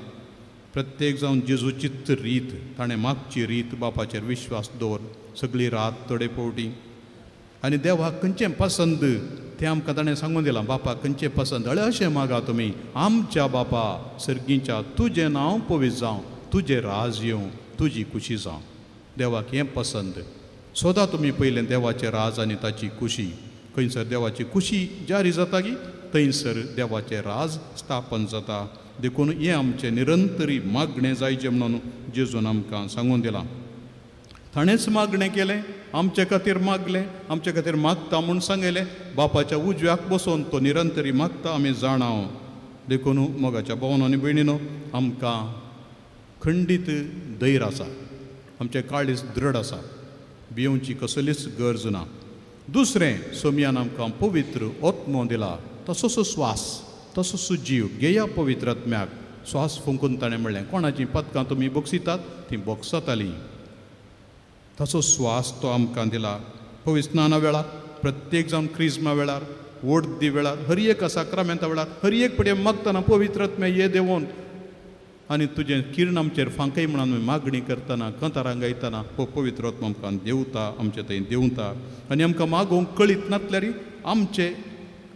प्रत्येक जावन जेजूचीच रीत, ताणें मागची रीत, बापाचेर विश्वास दवर सगळी रात थोडे फावटी. आनी देवाक खंयचें पसंद तें आमकां ताणें सांगून दिलां. बापाक खंयचें पसंद, अळे अशें मागा तुमी, आमच्या बापा सर्गीच्या तुजें नांव पवित्र जावं, तुजें राज येवं, तुजी खुशी जावं. देवाक हें पसंद. सदां तुमी पयलें देवाचें राज आनी ताची खुशी. खंयसर देवाची खुशी जारी जाता की थंयसर देवाचें राज स्थापन जाता. देखून हें आमचें निरंतरी मागणें जायचें म्हणून जेजून आमकां सांगून दिलां. ताणेंच मागणें केलें, आमचे खातीर मागलें, आमचे खातीर मागता म्हूण सांगलें. बापाच्या उजव्याक बसोवन तो निरंतरी मागता आमी जाणाव. देखून मोगाच्या भावन आनी भयणीनो, आमकां खंडीत धैर्य आसा, आमचें काळीज दृढ आसा, भियोवची कसलीच गरज ना. दुसरें, सोमयान आमकां पवित्र आत्मो दिला, तसोच स्वास, तसोच जीव. घेया पवित्र आत्म्याक स्वास फुंकून ताणें म्हणलें, कोणाचीं पदकां तुमी बोगसितात तीं बोगसतालीं. तसो स्वास तो आमकां दिला. पवित्र स्नाना वेळार, प्रत्येक जावन क्रिज्मा वेळार, वडदी वेळार, हर एक साक्रामेंता वेळार, हर एक पडे मागतना पवित्र आत्म्या ये देवोन आनी तुजें किरण आमचेर फांकय म्हणून मागणी करतना, कंतारां गायतना हो पवित्र आत्मा आमकां देवता, आमचे थंय देंवता. आनी आमकां मागोवंक कळीत नासल्यार आमचे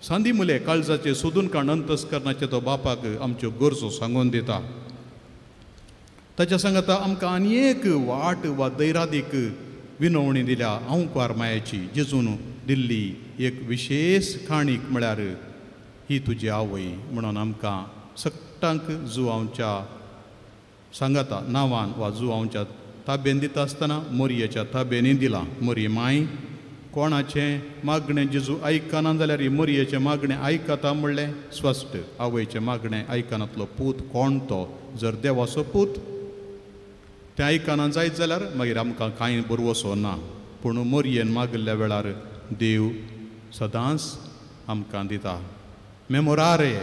सांदी मुले काळजाचे सोदून काण अंतस्करणाचे तो बापाक आमच्यो गरजो सांगून दिता. ताच्या सांगाता आमकां आनी एक वाट वा दैरादीक विनवणी दिल्या आंवकार मायाची. जेजून दिल्ली एक विशेष काणीक म्हळ्यार ही तुजी आवय म्हणून आमकां सगटांक जुवांच्या सांगाता नांवान वा जुवांच्या ताबेन दिता आसतना मोरयेच्या ताबेनी दिलां. मोरी माय कोणाचें मागणें जेजू आयकना जाल्यार मोरयेचें मागणें आयकता म्हणलें स्पश्ट. आवयचें मागणें आयकनातलो पूत कोण तो? जर देवाचो पूत तें आयकना जायत जाल्यार मागीर आमकां कांय बरवसो ना. पूण मोरयेन मागिल्ल्या वेळार देव सदांच आमकां दिता. मेमोरारे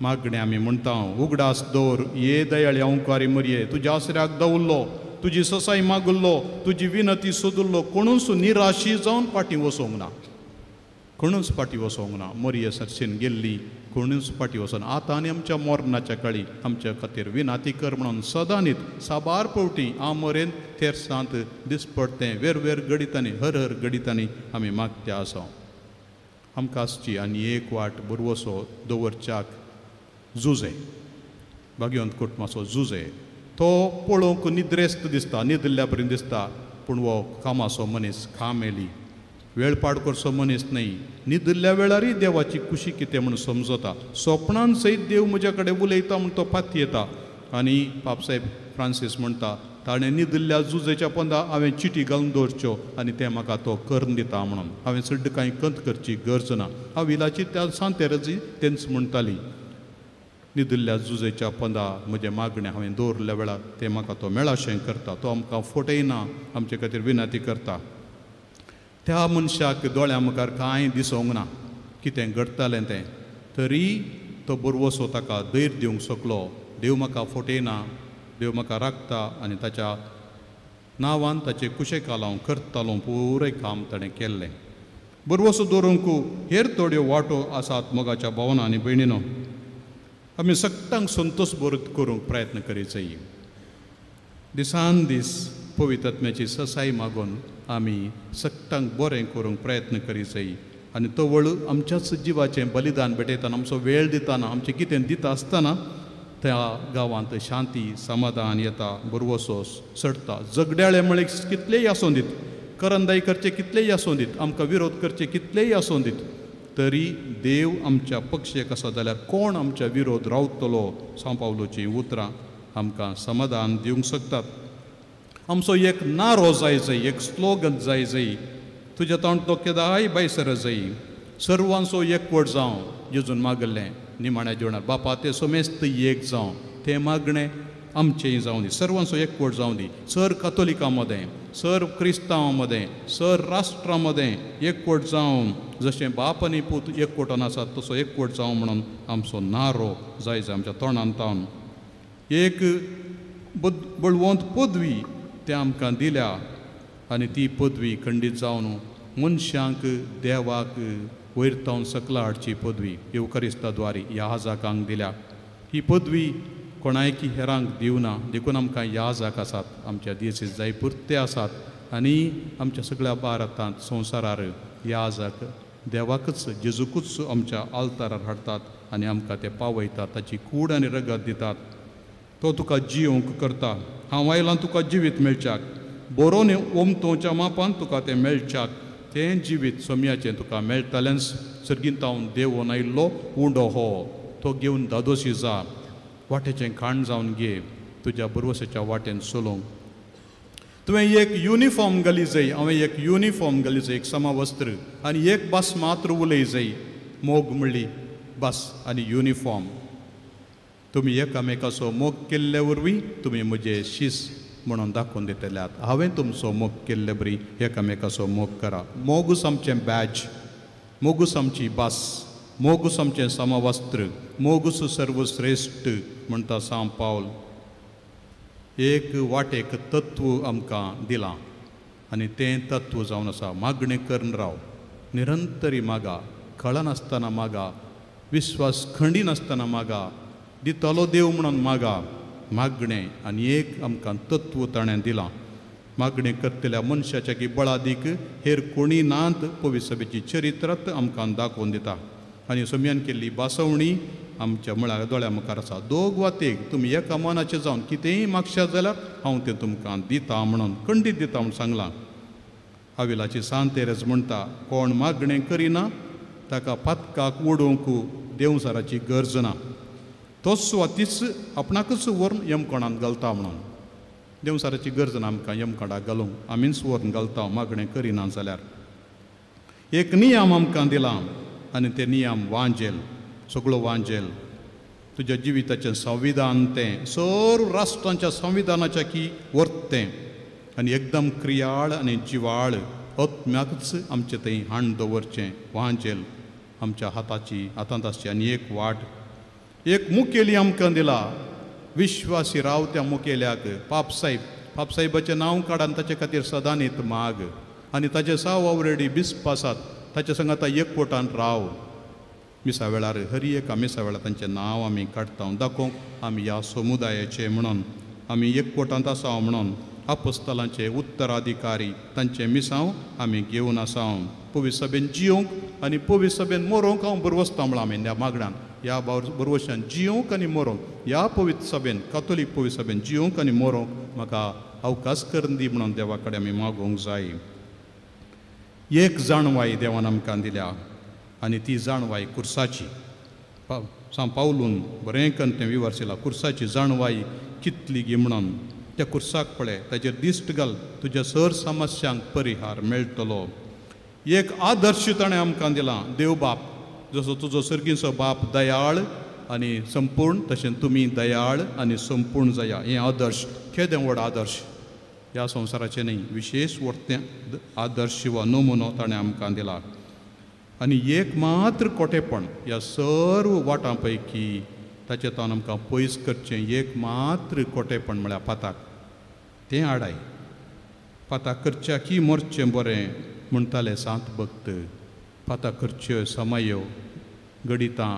मागणें आमी म्हणटा, उगडास दवर ये दयाळी अंवकारी मोरये, तुज्या आसऱ्याक दवरलो, तुजी ससाय मागुल्लो, तुजी विनती सोदुल्लो, कोणूच निराशी जावन फाटीं वचोंक ना, कोणूच फाटीं वचोंक ना. मोरये सरशीन गेल्ली कोणूच फाटीं वचोना. आतां आनी आमच्या मोरणाच्या काळी आमच्या खातीर विनाती कर म्हणून सदांनीत साबार पवटी आमोरेन तेरसांत दिसपडतें वेरवेर घडितांनी, हर हर घडितांनी आमी मागत्या आसा. आमकां आसची आनी एक वाट बरवसो दवरच्याक जुजे, भाग्यवंत कुटुंबाचो जुजे. तो पळोवंक निद्रेस्त दिसता, निदिल्ल्या परी दिसता, पूण हो कामाचो मनीस, कामेली वेळ पाड करचो मनीस न्हय. निदिल्ल्या वेळारय देवाची खुशी कितें म्हूण समजता. सोपणान सयत देव म्हज्या कडेन उलयता म्हूण तो पातयेता. आनी पापसाहेब फ्रांसीस म्हणटा, ताणें निदिल्ल्या जुजेच्या पोंदा हांवें चिटी घालून दवरच्यो आनी तें म्हाका तो करून दिता म्हणून. हांवें चड कांय कंत करची गरज ना. हांव इलाची त्या सांतेरजी तेंच म्हणटाली, निदिल्ल्या जुजेच्या पोंदा म्हजें मागणें हांवें दवरल्या वेळार तें म्हाका तो मेळाशें करता. तो आमकां फटयना, आमचे खातीर विनंती करता. त्या मनशाक दोळ्यां मुखार कांय दिसोंक ना कितें घडटालें तें, तरी तो बरवसो ताका धैर्य दिवंक शकलो. देव म्हाका फटयना, देव म्हाका राखता. आनी ताच्या नांवान ताचे कुशेकाल हांव करतालो पुराय काम ताणें केल्लें. बरवसो दवरूंक हेर थोड्यो वाटो आसात मोगाच्या भावना आनी भयणीनो. आमी सगटांक संतोश बरो करूंक प्रयत्न करीत जाय. दिसान दीस पवित्र आत्म्याची ससाय मागून आमी सगटांक बरें करूंक प्रयत्न करीत जाय. आनी तो वळू आमच्याच जिवाचें बलिदान भेटयतना, आमचो वेळ दितना, आमचें कितें दिता आसतना त्या गांवांत शांती समाधान येता, बरवसो चडटा. झगड्याळे म्हळें कितलेय आसूं दीत, करंदाई करचे कितलेय आसूं दीत, आमकां विरोध करचे कितलेय आसूं दीत, तरी देव आमच्या पक्षेक आसा जाल्यार कोण आमच्या विरोध रावतलो? सांव पावलोचीं उतरां आमकां समाधान दिवंक शकतात. आमचो एक नारो जाय जाय, एक स्लोगन जाय जाय, तुज्या तोंड केदाय बायसर जाय, सर्वांचो एकवट जावं. जेजून मागलें निमाण्या जेवणार, बापा ते समेस्त एक जावं, तें मागणें आमचेंय जावं दी, सर्वांचो एकवट जावं दी. सर कातोलिकां मदें, सर्व क्रिस्तांव मदें, सर राष्ट्रां मदें एकवट जावन, जशें बाप आनी पूत एकवटान आसात तसो एकवट जावं म्हणून आमचो नारो जाय जाय आमच्या तोंडान तावन. एक बळवंत पदवी ते आमकां दिल्या आनी ती पदवी खंडीत जावन मनशांक देवाक वयर तावन सकला हाडची पदवी येवकरिस्ता द्वारी याजाकांक दिल्या. ही पदवी कोणायकी हेरांक दिवना, देखून आमकां याजाक आसात, आमच्या देसीस जाय पुरते आसात आनी आमच्या सगळ्या भारतांत संवसारार याजाक देवाकच जेजूकूच आमच्या आल्तारार हाडटात आनी आमकां ते पावयतात, ताची कूड आनी रगत दितात. तो तुका जियोंक करता. हांव आयलां तुका जिवीत मेळच्याक, बरोवन ओमतोच्या मापान तुका तें मेळच्याक, तें जिवीत सोम्याचें तुका मेळटलेंच. सर्गींतावन देवोन आयिल्लो उंडो हो, तो घेवन दादोशी जा, वाटेचें खाण जावन घे, तुज्या बरवसाच्या वाटेन चलोवंक. तुवें एक युनिफॉर्म घाली जाय, हांवें एक युनिफॉर्म घाली जाय, एक समवस्त्र आनी एक बस मात्र उलय जाय, मोग म्हणली बस आनी युनिफॉर्म. तुमी एकामेकाचो मोग केल्ले वरवीं तुमी म्हजे शीस म्हणून दाखोवन दितल्यात. हांवें तुमचो मोग केल्ले बरी एकामेकाचो मोग करा. मोगूच आमचें बॅज, मोगूच आमची बस, मोगूच आमचें समवस्त्र, मोगूच सर्वश्रेश्ठ म्हणटा सांव पावल. एक वाटेक तत्व आमकां दिलां आनी तें तत्व जावन आसा मागणें करून राव, निरंतरी मागा, कळनासतना मागा, विस्वास खंडिनासतना मागा, दितलो देव म्हणून मागा. मागणें आनी एक आमकां तत्व ताणें दिलां. मागणें करतल्या मनशाच्या की बळादीक हेर कोणी नात पवित्र सभेची चरित्रात आमकां दाखोवन दिता. आनी सोम्यान केल्ली बासवणी आमच्या मुळा दोळ्या मुखार आसा. दोग वा तेग तुमी एका मनाचें जावन कितेंय मागशात जाल्यार हांव तें तुमकां दिता म्हणून खंडीत दिता म्हूण सांगलां. आविलाची सांतेरज म्हणटा, कोण मागणें करिना ताका पातकाक उडोवंक देवसाराची गरज ना, तोच वा तीच आपणाकूच व्हरून यमकोणांत घालता म्हणून. देवसाराची गरज ना आमकां यमकोणाक घालूंक, आमीच व्हरून घालता मागणें करिना जाल्यार. एक नियम आमकां दिला आनी ते नियम वांजेल, सगळो वांजेल तुज्या जिविताचें संविधान तें सर्व राष्ट्रांच्या संविधानाच्या की वर्तें आनी एकदम क्रियाळ आनी जिवाळ आत्म्याकच आमचें थंय हाण दवरचें वांजेल आमच्या हाताची हातांत आसची. आनी एक वाट एक मुखेली आमकां दिला, विश्वासी राव त्या मुखेल्याक, पापसाहेब, पापसाहेबाचें नांव काड आनी ताचे खातीर सदांनीत माग आनी ताचे साव ऑलरेडी बिस्प आसात, ताचे संगाता एकवटान राव. मिसा वेळार हर एका मिसा वेळार तांचें नांव आमी काडटा दाखोवंक आमी ह्या समुदायाचे म्हणून, आमी एकवटांत आसा म्हणून, आपोस्तलांचे उत्तराधिकारी तांचें मिसांव आमी घेवन आसा. पवित्र सभेन जियोंक आनी पवित्र सभेन मरोंक हांव बरवसता म्हळां आमी ह्या मागण्यान, ह्या बरवशान जियोंक आनी मरोंक, ह्या पवित्र सभेन कातोलीक पवित्र सभेन जियोंक आनी मरोंक म्हाका अवकाश करून दी म्हणून देवा कडेन आमी मागोवंक जाय. एक जाणवाय देवान आमकां दिल्या आनी ती जाणवाय कुर्साची. सांव पावलून बरें करून तें विवर्सिलां, कुर्साची जाणवाय कितली गी म्हणून. त्या कुर्साक पळय, ताचेर दिश्ट घाल, तुज्या सर समस्यांक परिहार मेळटलो. एक आदर्श ताणें आमकां दिला, देव बाप, जसो तुजो सर्गीचो बाप दयाळ आनी संपूर्ण, तशें तुमी दयाळ आनी संपूर्ण जाया. हें आदर्श केदें व्हड आदर्श ह्या संवसाराचें न्ही, विशेश व्हड आदर्श वा नमुनो ताणें आमकां दिला. आनी एक मात्र कोटेपण ह्या सर्व वाटां पैकी ताचें तावन आमकां पयस करचें एक मात्र कोटेपण म्हळ्यार पाताक, तें आडाय. पाताक करच्या की मरचें बरें म्हणटाले सांत भक्त. पाताक करच्यो समयो गणितां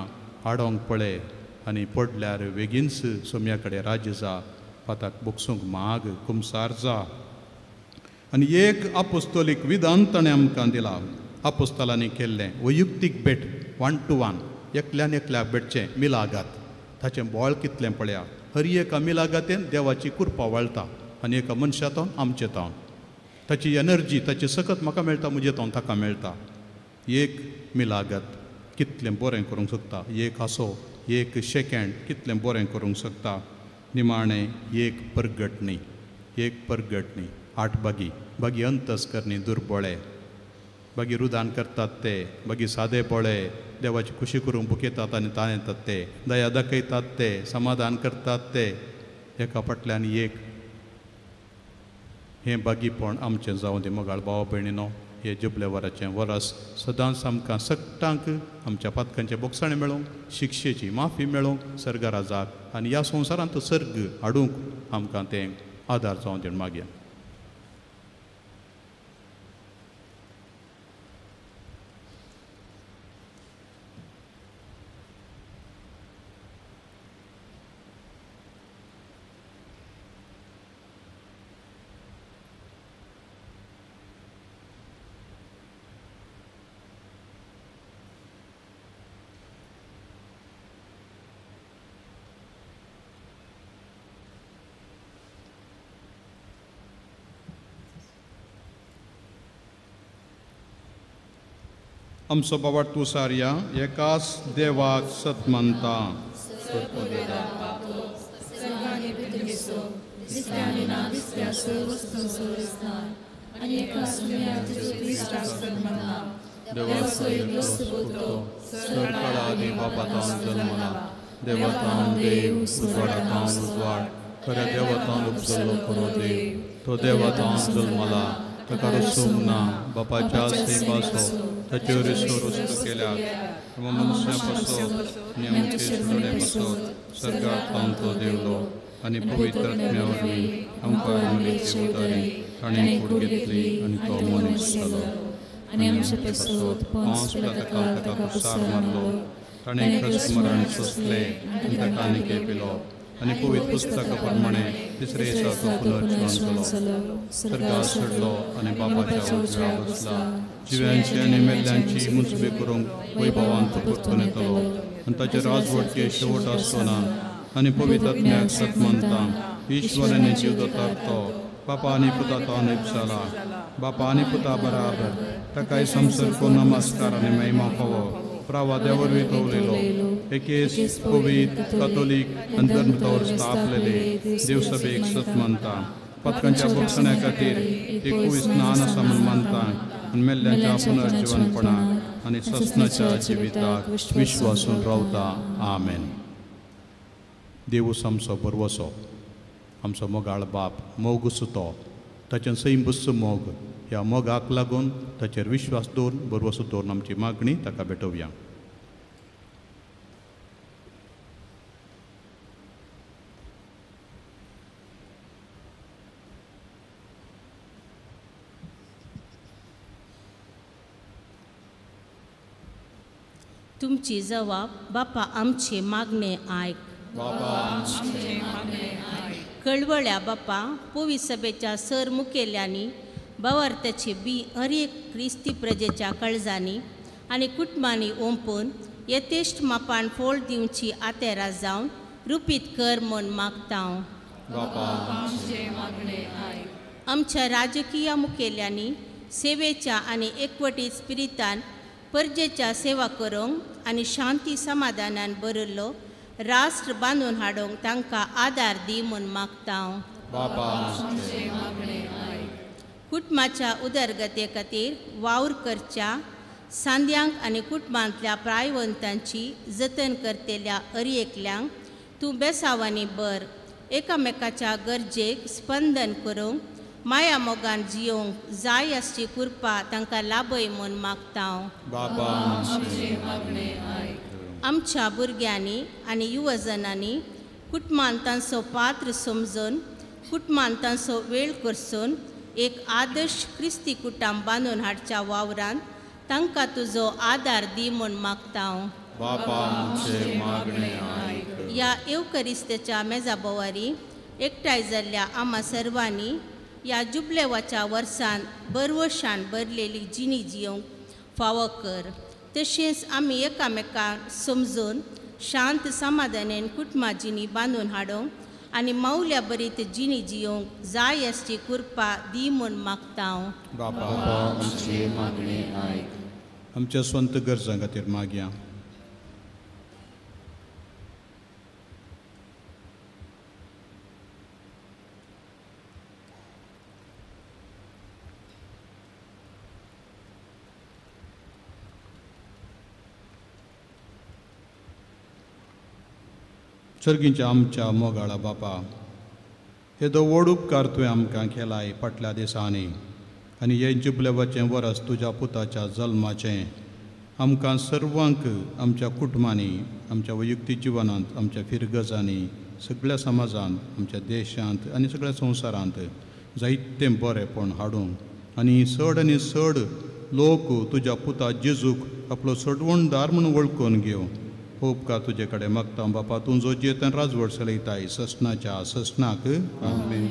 आडोंक पळय आनी पडल्यार बेगीनच सोम्या कडेन राज्य जा, पाताक बोगसूंक माग, कुमसार जा. आनी एक आपोस्तोलीक विधान ताणें आमकां दिला, आपोस्तलांनी केल्लें वैयक्तीक भेट, 1 to 1, एकल्यान एकल्याक भेटचें मिलागात. ताचें बळ कितलें पळया, हर एका मिलागातेन देवाची कृपा वळटा आनी एका मनशा तावन आमचे तावन ताची एनर्जी, ताची सकत म्हाका मेळटा, म्हजे तावन ताका मेळटा. एक मिलागत कितलें बरें करूंक शकता, एक हांसो, एक शेकेंड कितलें बरें करूंक शकता. निमाणें एक परगटणी, एक परगटणी, आठ बागी बागी अंतस करणी दुर्बळे, बागी रुदान करतात ते, बागी सादे बळे देवाची खुशी करूंक बुकयतात आनी ताण येतात ते, दया दाखयतात ते, समाधान करतात ते, एका फाटल्यान एक. हें बागीपण आमचें जावं दी. मोगाळ भाव भयणीनो, हे जुबले वराचें वरस सदांच आमकां सगटांक आमच्या पातकांचें बोगसाणें मेळोवंक, शिक्षेची माफी मेळोवंक, सर्गाराजाक आनी ह्या संवसारांत सर्ग हाडूंक आमकां तें आदार जावं दी मागया. आमचो बाबा तूं सारया एकाच देवाक सत मानता. देवाचो एकलोच पुतो सरकारा आदी बापातावन जल्मला, देवातावन देव, उजवाडातावन उजवाड, खऱ्या देवातावन उपजल्लो खरो देव, तो देवातावन जल्मला, ताका रसूंक ना, बापाच्या सैबासो ताचे वरवीं रस्तो केल्यात, मनशां पासत आनी आमचे सुटणे पासत सर्गांत तो देवलो आनी पवित्र आत्म्या वरवीं आमकां मुलीचे उदारी ताणें कूड घेतली आनी तो मनीस जालो आनी आमचे पासत पोंस पिलाताक ताका कुसार मारलो, ताणें ख्रिस्त मरण सोंसलें आनी ताका आनी पिलो आनी पवित्र पुस्तका प्रमाणे तिसरे दिसा तो पुनर्जिवन जालो, सर्गार चडलो आनी बापाच्या उजव्या बसला, जिव्यांची आनी मेल्ल्यांची मुजबी करूंक वैभवान तो परतून येतलो आनी ताचे राजवटके शेवट आसचो ना. आनी पवित्र आत्म्याक सत मानता, ईश्वर आनी जीव दोतार तो बापा आनी पुता तो निपसाला, बापा आनी पुता बराबर ताकाय संसर्ग नमस्कार आनी महिमा फावो. प्रावाद्या वरवीं तो उलयलो, एकेच पवित्र कातोलीक आनी धर्मतावर स्थापलेले देवसभेक सत मानता, पथकांच्या बोगसण्या खातीर एकूय स्नान आसा म्हूण मानता आनी मेल्ल्यांच्या पुनर्जिवनपणाक आनी ससनाच्या जिविताक विश्वासून रावता. आमेन. देवूस आमचो बरवसो, आमचो मोगाळ बाप, मोग सुतो, ताचें सैम बस्स मोग, ह्या मोगाक लागून ताचेर विश्वास दवरून बरवसो दवरून आमची मागणी ताका भेटोवया. तुमची जवाब बापा आमचे मागणे आयक. कळवळ्या बापा पोवी सभेच्या सर मुखेल्यांनी बावार्थाचे बी हर एक क्रिस्ती प्रजेच्या कळजांनी आनी कुटुंबांनी ओंपून यथेश्ट मापान फोळ दिवची आतेरा जावन रुपीत कर म्हूण मागता. आमच्या राजकीय मुखेल्यांनी सेवेच्या आनी एकवटीत स्पिरितान परजेच्या सेवा करूंक आनी शांती समाधानान भरिल्लो राष्ट्र बांदून हाडूंक तांकां आदार दी म्हूण मागता. कुटुंबाच्या उदरगते खातीर वावर करच्या सांद्यांक आनी कुटुंबांतल्या प्रायवंतांची जतन करतल्या अरएकल्यांक तूं बेसावांनी बर, एकामेकाच्या गरजेक स्पंदन करूंक माया मोगान जियोंक जाय आसची कृपा तांकां लाभय म्हूण मागता. आमच्या भुरग्यांनी आनी युवजनांनी कुटुंबान तांचो पात्र समजून कुटुंबान तांचो वेळ करसून एक आदर्श क्रिस्ती कुटुंब बांदून हाडच्या वावरान तांकां तुजो आदार दी म्हूण मागता. ह्या येवकरिस्तेच्या मेजा बोवारी एकठांय जाल्ल्या आमा सर्वांनी ह्या जुबलेवाच्या वर्सान बरवशान भरलेली जिणी जियोंक फावो कर. तशेंच आमी एकामेकांक समजून शांत समाधानेन कुटुंबा जिणी बांदून हाडूंक आनी मावल्या बरीत जिणी जियोंक जाय आसची कृपा दी म्हूण मागता. आमच्या स्वंत गरजां खातीर मागया. सर्गींच्या आमच्या मोगाळा बापा, येदो व्हड उपकार तुवें आमकां केलाय फाटल्या दिसांनी आनी हें जुबलेवाचें वरस तुज्या पुताच्या जल्माचें आमकां सर्वांक आमच्या कुटुंबांनी, आमच्या वैयक्तीक जिवनांत, आमच्या फिरगजांनी, सगळ्या समाजांत, आमच्या देशांत आनी सगळ्या संवसारांत जायतें बरेंपण हाडूंक आनी चड आनी चड लोक तुज्या पुता जेजूक आपलो सोडवणदार म्हूण वळखून घेवं हो उपकार तुजे कडेन मागता बापा. तूं जो जियेतन राजवट चलयताय ससनाच्या ससनाक. आमेन.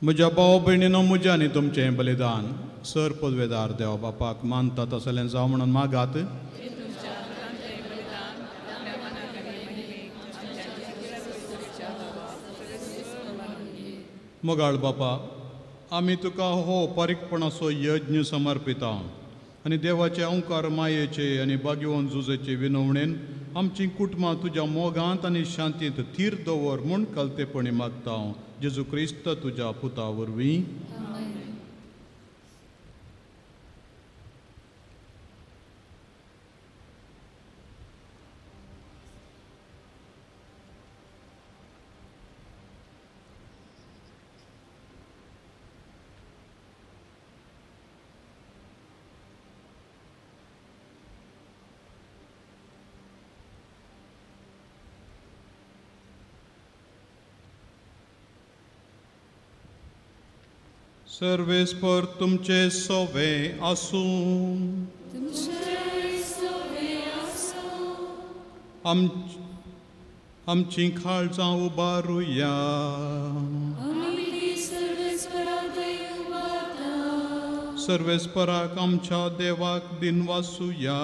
म्हज्या भाव भयणीनो, म्हज्या आनी तुमचें बलिदान सर पदवेदार देवा बापाक मानता तसलें जावं म्हणून मागात. मोगाळ बापा, आमी तुका हो पारीकपणाचो यज्ञ समर्पिता आनी देवाचे अंकार मायेचे आनी भाग्यवंत झुजेचे विनवणेन आमची कुटुंबां तुज्या मोगांत आनी शांतींत थीर दवर म्हूण कलतेपणी मागता. जेजू क्रिस्त तुज्या पुता वरवीं. सर्वेस्पर तुमचे सोवे आसूं. आमची काळजां उबारुया. सर्वेस्पराक आमच्या देवाक दिनवासुया.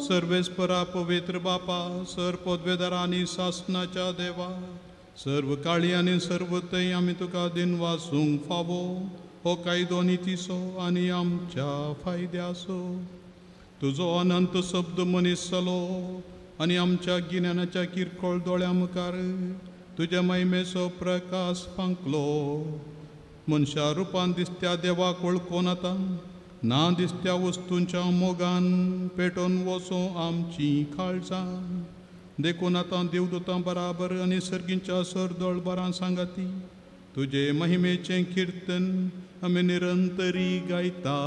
सर्वेस्परा पवित्र बापा, सर पदवेदार आनी सासनाच्या देवा, सर्व काळी आनी सर्व थंय आमी तुका दिनवासूंक फावो. हो कायदो नितीचो आनी आमच्या फायद्याचो. तुजो अनंत शब्द मनीस जालो आनी आमच्या गिन्यानाच्या किरकोळ दोळ्या मुखार तुज्या महिमेचो प्रकाश फांकलो. मनशा रुपान दिसत्या देवाक वळखून आतां ना दिसत्या वस्तूंच्या मोगान पेटोवन वचों आमची काळजां. देखून आतां देवदूतां बराबर आनी सर्गींच्या सरदळ बरां सांगाती तुजे महिमेचें किर्तन आमी निरंतरी गायता.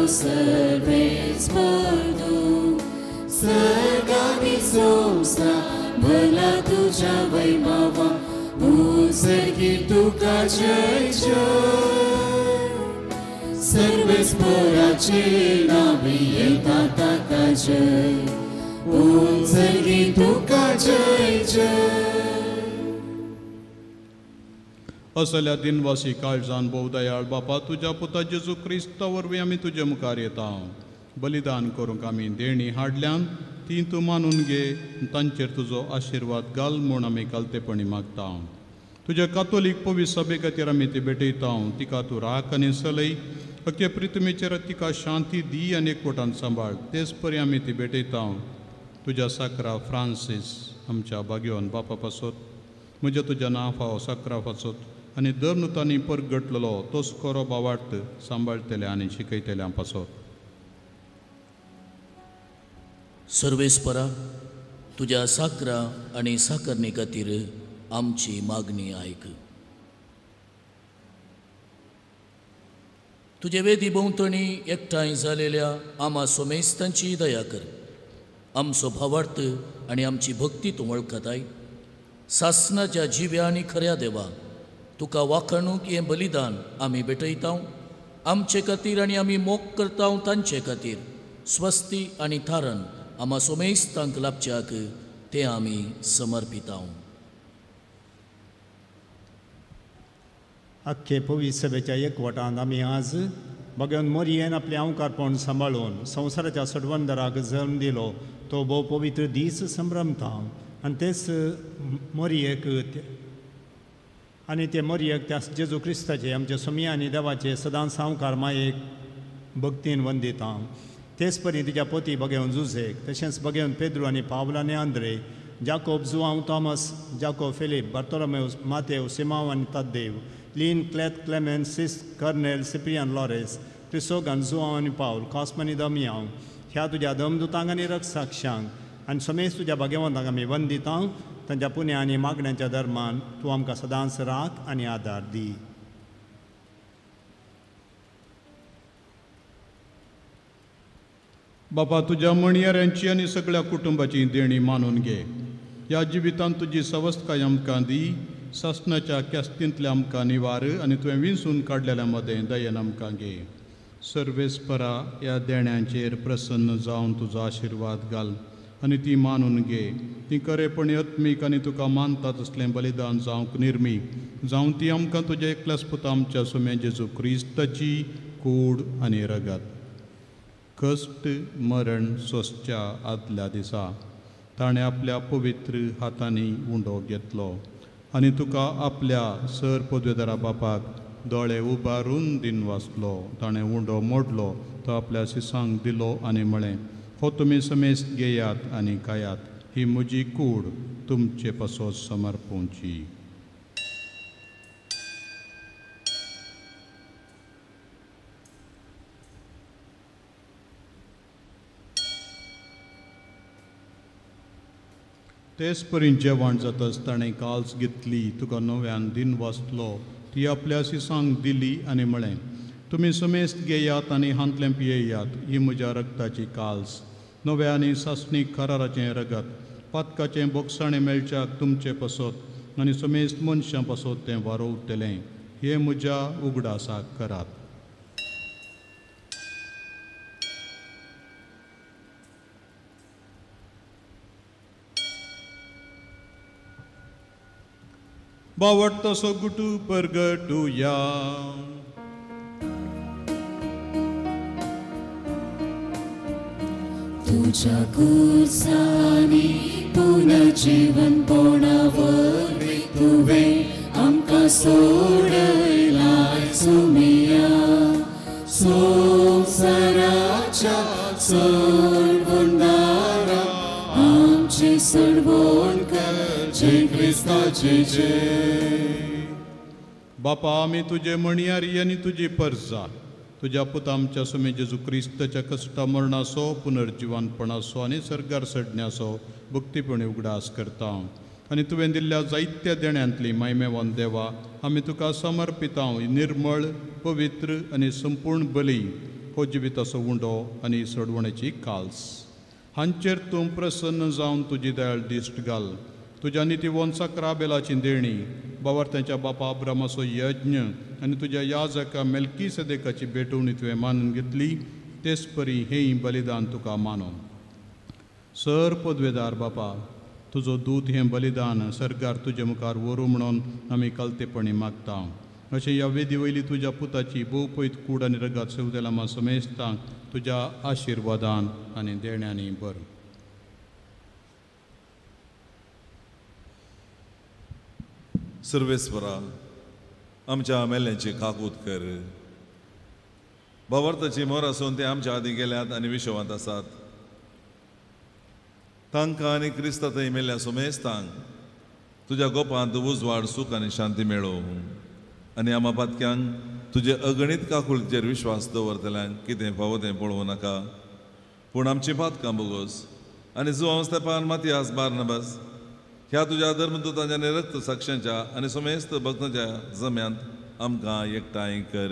सर्वेस्पर सर्गानी संस्था भला तुझ्या वैभवा उंचगी तुका जय जय. सर्वेस्पराचे नावे येता ताका जय, उंचगी तुका जय जय. असल्या दिनवासी काळजान भोव दयाळ बापा, तुज्या पुता जेजू क्रिस्ता वरवीं आमी तुजे मुखार येता. बलिदान करूंक आमी देणी हाडल्यान ती तूं मानून घे, तांचेर तुजो आशिर्वाद घाल म्हूण आमी कालतेपणी मागता. तुज्या कातोलीक पवित्र सभे खातीर आमी ती भेटयता. तिका तूं राख आनी सलय, अख्या प्रितमेचेर तिका शांती दी आनी एकवटान सांबाळ. तेच परी आमी ती भेटयता तुज्या साकरा फ्रांसीस आमच्या भाग्यवान बापा पासत, म्हज्या तुज्या नांव फावो साकरा पासत आनी दर नुतांनी परगटलेलो तोच खरो बावार्थ सांबाळटल्या आनी शिकयतल्या पासत. सर्वेस्परा तुज्या साकरा आनी साकरणी खातीर आमची मागणी आयक. तुजे वेदी भोंवतणी एकठांय जालेल्या आमा सोमेस्तांची दया कर. आमचो भावार्थ आनी आमची भक्ती तूं वळखताय. सासनाच्या जिव्या आनी खऱ्या देवा, तुका वाखणूक हें बलिदान आमी भेटयता. आमचे खातीर आनी आमी मोग करता तांचे खातीर स्वस्ती आनी थारण आमा सोमेस्तांक लाभच्याक तें आमी समर्पिता. आख्खे पवित्र सभेच्या एकवटांत आमी आज भगवान मोरयेन आपलें अंवकारपण सांबाळून संवसाराच्या सडवंदराक जल्म दिलो तो भोव पवित्र दीस संभ्रमता. आनी तेच मोरयेक आनी ते मोरयेक त्या जेजू क्रिस्ताचे आमच्या सोमिया आनी देवाचे सदांच सावकार मायेक भक्तीन वंदिता. तेच परी तिच्या पोती भगेवन जुझेक, तशेंच भगेवन पेद्रू आनी पावल आनी Andre, Jacob, Joao, Thomas, Jacob, Philip, Bartholomew, Matew, Simao आनी तद्देव, लीन, क्लेत, क्लेमेन, सिस, कर्नेल, सिप्रियन, लॉरेस, क्रिसोगन, जुआंव आनी पावल, कॉस्म आनी दमियांव ह्या तुज्या दमदुतांक आनी रक्षाक्षांक आनी समेज तुज्या भाग्यवंतांक आमी वंदिता. तांच्या पुण्या आनी मागण्यांच्या धर्मान तूं आमकां सदांच राख आनी आदार दी. बापा, तुज्या म्हणयाऱ्यांची आनी सगळ्या कुटुंबाची देणी मानून घे. ह्या जिवितांत तुजी सवस्तकाय आमकां दी. सासणाच्या क्यास्तींतल्या आमकां निवार आनी तुवें विंचून काडलेल्या मदें दयेन आमकां घे. सर्वेस्परा ह्या देण्यांचेर प्रसन्न जावन तुजो आशिर्वाद घाल आनी ती मानून घे. ती खरेपणी आत्मीक आनी तुका मानता तसलें बलिदान जावंक निर्मी जावं ती आमकां तुज्या एकल्याच पुता आमच्या सुम्या जेजू क्रिस्ताची कूड आनी रगत. कश्ट मरण सोंसच्या आदल्या दिसा ताणें आपल्या पवित्र हातांनी उंडो घेतलो आनी तुका आपल्या सर पदवेदारा बापाक दोळे उबारून दिन वाचलो. ताणें उंडो मोडलो, तो आपल्या शिसांक दिलो आनी म्हळें, हो तुमी समेस्त घेयात आनी खायात, ही म्हजी कूड तुमचे पासत समर्पूंची. तेच परी जेवण जातच ताणें काल्स घेतली, तुका नव्यान दिन वाचलो, ती आपल्या सिसांक दिली आनी म्हळें, तुमी समेस्त घेयात आनी हांतलें पियेयात, ही म्हज्या रगताची काल्स, नव्या आनी सासणीक कराराचें रगत, पातकाचें बोगसाणें मेळच्याक तुमचे पासत आनी समेस्त मनशां पासत तें वारोवतलें, हें म्हज्या उगडासाक करात. बावडतो गुटू परगटुया. तुझ्या कुर्सानी पुनर्जीवनपणावर तुवें आमकां सोडयलाय सुमिया, संवसाराच्या सोडवणदारा आमची सोडवण कर जय क्रिस्ताचे जय. बापा, आमी तुजे म्हणयारी आनी तुजी परजा, तुज्या पुता आमच्या सुमे जेजू क्रिस्ताच्या कश्टा मरणाचो, पुनर्जिवनपणाचो आनी सर्गार सडण्याचो भक्तीपणी उगडास करता आनी तुवें दिल्ल्या जायत्या देण्यांतली मायमेवान देवा, आमी तुका समर्पितां निर्मळ, पवित्र आनी संपूर्ण बली हो जिविताचो उंडो आनी सोडवणेची काल्स, हांचेर तूं प्रसन्न जावन तुजी दयाळ दिश्ट घाल. तुज्या नितीवंत सक्राबेलाची देणी, बावर्त्यांच्या बापा अब्रामाचो यज्ञ आनी तुज्या याजका मेल्की सदेकाची भेटवणी तुवें मानून घेतली, तेच परी हेंय बलिदान तुका मानून. सर पदवेदार बापा, तुजो दूत हें बलिदान सरकार तुजे मुखार व्हरूं म्हणून आमी कलतेपणी मागता. अशें ह्या वेदी वयली तुज्या पुताची भोवपयत कूड आनी रगात सेवतेलामा समेस्तांक तुज्या आशिर्वादान आनी देण्यांनी बर. सर्वेस्वरा, आमच्या मेल्यांची काकूत कर. बावर्ताची मोर आसून ते आमच्या आदीं गेल्यात आनी विशवांत आसात. तांकां आनी क्रिस्ता थंय मेल्ल्या सुमेस्तांक तुज्या गोपांत उजवाड, सूख आनी शांती मेळो आनी आमा पातक्यांक तुजे अगणीत काकुळचेर विश्वास दवरतल्यांक कितें फावो तें पळोवं नाका, पूण आमची पातकां बोगोस आनी जुवांव स्तेपान मातियास बार्नबास ह्या तुज्या धर्मदूतांच्या निरक्त साक्षांच्या आनी समेस्त भक्तांच्या जम्यांत आमकां एकठांय कर.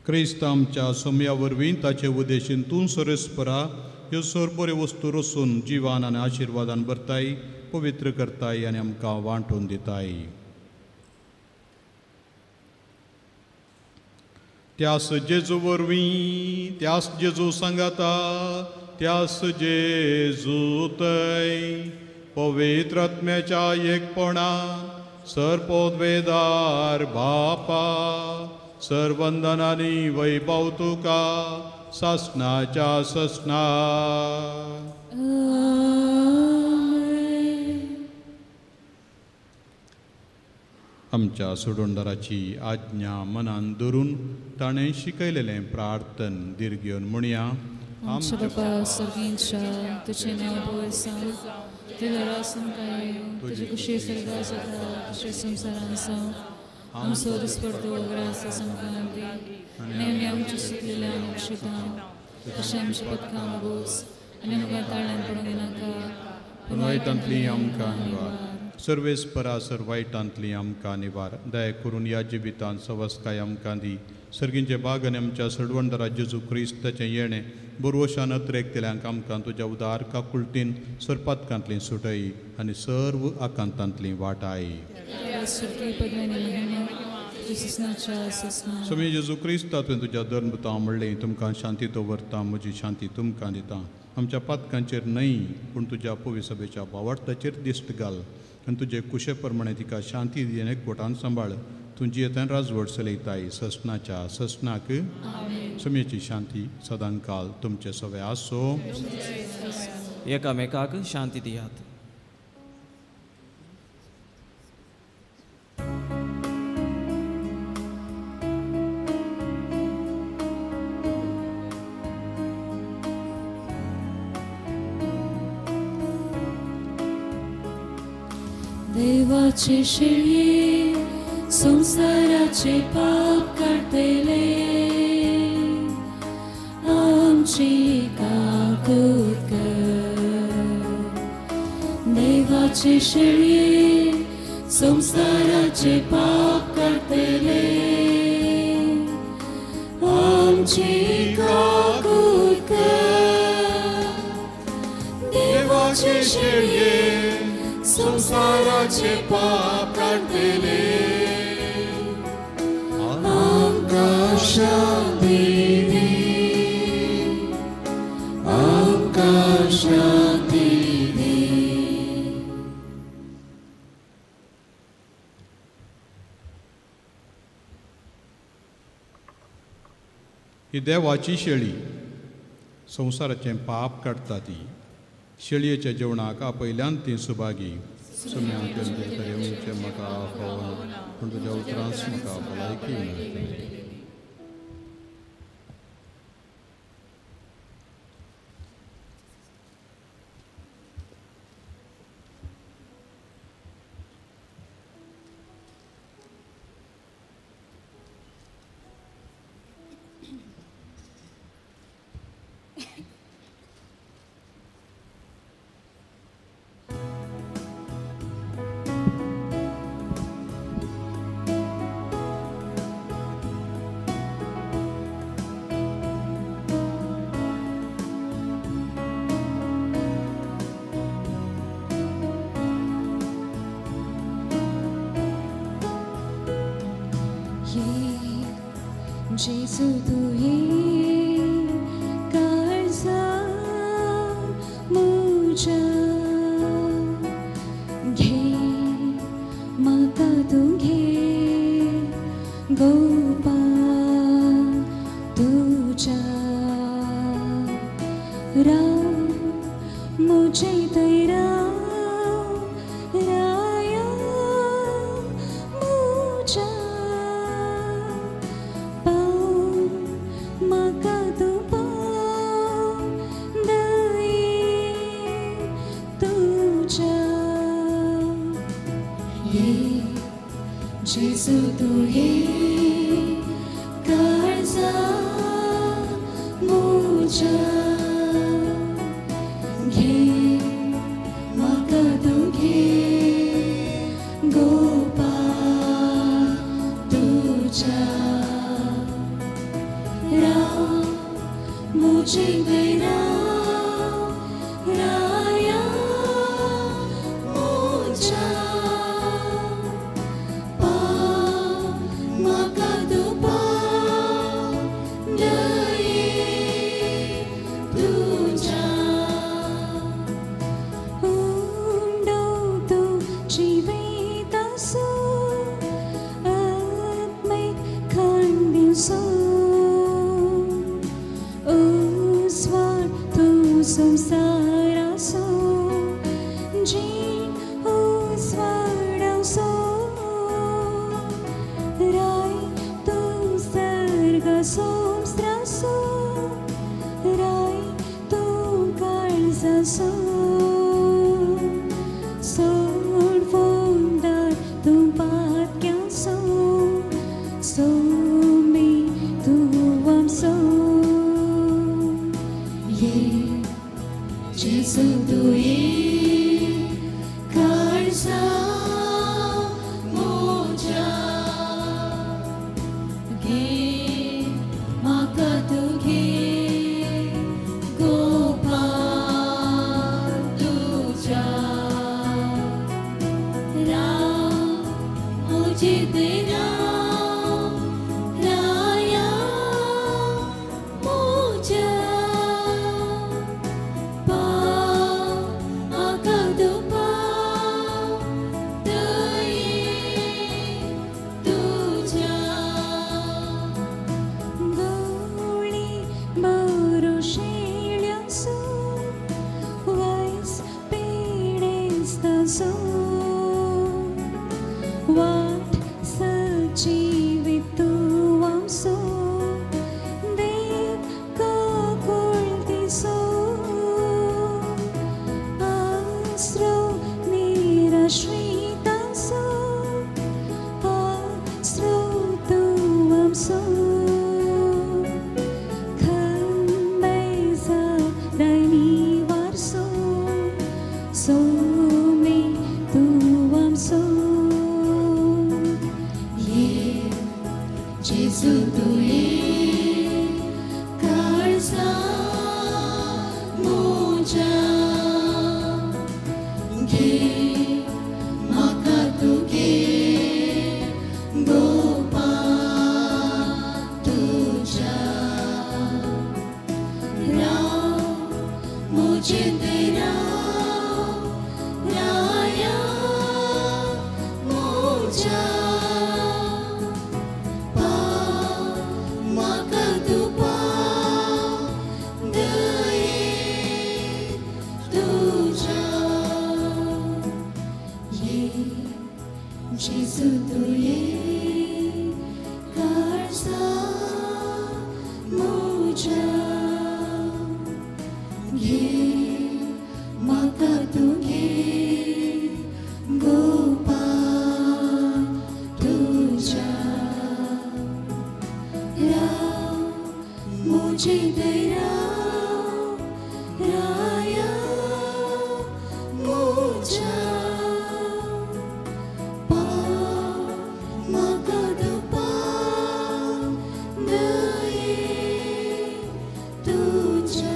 क्रिस्त आमच्या सोम्या वरवीं ताचे उदेशीन तूं सरस्परा ह्यो सर बऱ्यो वस्तू रसून जिवान आनी आशिर्वादान भरताय, पवित्र करताय आनी आमकां वांटून दिताय. त्यास जेजू वरवीं, त्यास जेजू सांगाता, त्यास जेजू तय पवित्र आत्म्याच्या एकपणा सरपोदवेदार बापा, सर्वंदनानी वैभव तुका सासनाच्या ससना. आमच्या सोडवणदाराची आज्ञा मनान धरून ताणें शिकयलेलें प्रार्थन दीर्घ घेवन म्हणया. आमच्या बापा सर्गींच्या, तुजें नांव पवित्र जावं, तुजें राज आमकां येवं, तुजी खुशी सर्गार जाता तशें संवसारांत जावं. आमचो दिसपडतो ग्रास आमकां दी आनी आमी आमच्या चुकलेल्यांक शिता तशें आमच्या पथकां बोस आनी आमकां ताळ्यान पडूंक दिनाका, पूण वायटांतली आमकां निवार. सर्वेस्परा सर वायटांतली आमकां निवार. दया करून ह्या जिवितांत सवस्काय आमकां दी. सर्गींचे बाग आनी आमच्या सडवणदारा जेजू क्रिस्ताचें येणें बोरवशान अत्रेकतल्यांक आमकां तुज्या उदार काकुळटीन सरपातकांतली सुटय आनी सर्व आकांतांतली वाटाय. स्वामी जेजू क्रिस्ता, तुवें तुज्या धर्मतां म्हणलें, तुमकां शांती दवरता, म्हजी शांती तुमकां दिता. आमच्या पातकांचेर न्हय पूण तुज्या पवित्र सभेच्या बावार्थाचेर दिश्ट घाल आनी तुजे कुशे प्रमाणे तिका शांती दी आनी एकवटान सांबाळ. तूं जियेतान राजवट चलयताय ससनाच्या ससनाक. समेची शांती सदांकाल तुमचे सवे आसो. एकामेकाक शांती दियात. देवाचे शेळये संवसाराचे पाप काडटले, आमची काकूत देवाचे शेळये संवसाराचे पाप काडटले आमची काकूट कर देवाचे शेळये संवसाराचे पाप काडटले आमकां शांती दी आमकां शांती दी. ही देवाची शेळी संवसाराचें पाप काडटा ती शेळयेच्या जेवणाक आपयल्यान ती सुभागी सुम्यांचें म्हाका फावना पूण तुज्या उतरांच म्हाका भलायकी मेळटली. जेजू तुवें काळजा म्हज्या घे म्हाका तूं घे गोपा तुज्या राव म्हजे थंय राव राया म्हज्या जेजू तुवें काळजा म्हज्या घे म्हाका तूं घे गोपा तुज्या राव म्हजे थंय राव राया म्हज्या संसारासो जीण उजवाडासो राय तूं सर्ग संस्रासो राय तूं काळजासो सोडवंदार तूं पातक्यासो सोमी तूं आमचो जेजू तुवें काळजा म्हज्या घे म्हाका तूं घे गोपा तुज्या राव म्हजे थंय राव राया म्हज्या वाट सजीवित आमचो देव काकुळतीचो आसरो निराश्रितांचो आसरो तूं आमचो खंबेजा दैनी वारसो सोमी जेजू तुवें काळजा म्हज्या घे म्हाका तुगे गोपा तुज्या राव म्हजें राव राया म्हज्या म्हाका तूं पाव दये तुज्या ये जेजू तुवें काळजा म्हज्या घे म्हाका तुगे गोपा तुज्या राव म्हजें राव राया म्हज्या पाव म्हाका तूं पाव दये तुज्या.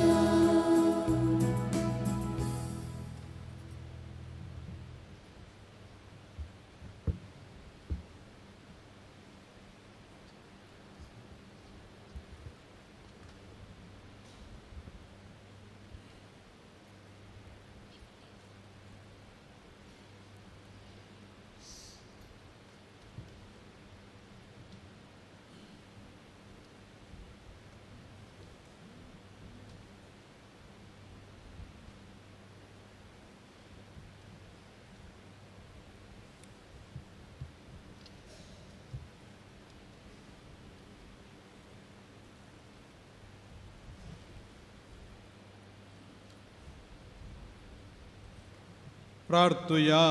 प्रार्थुया.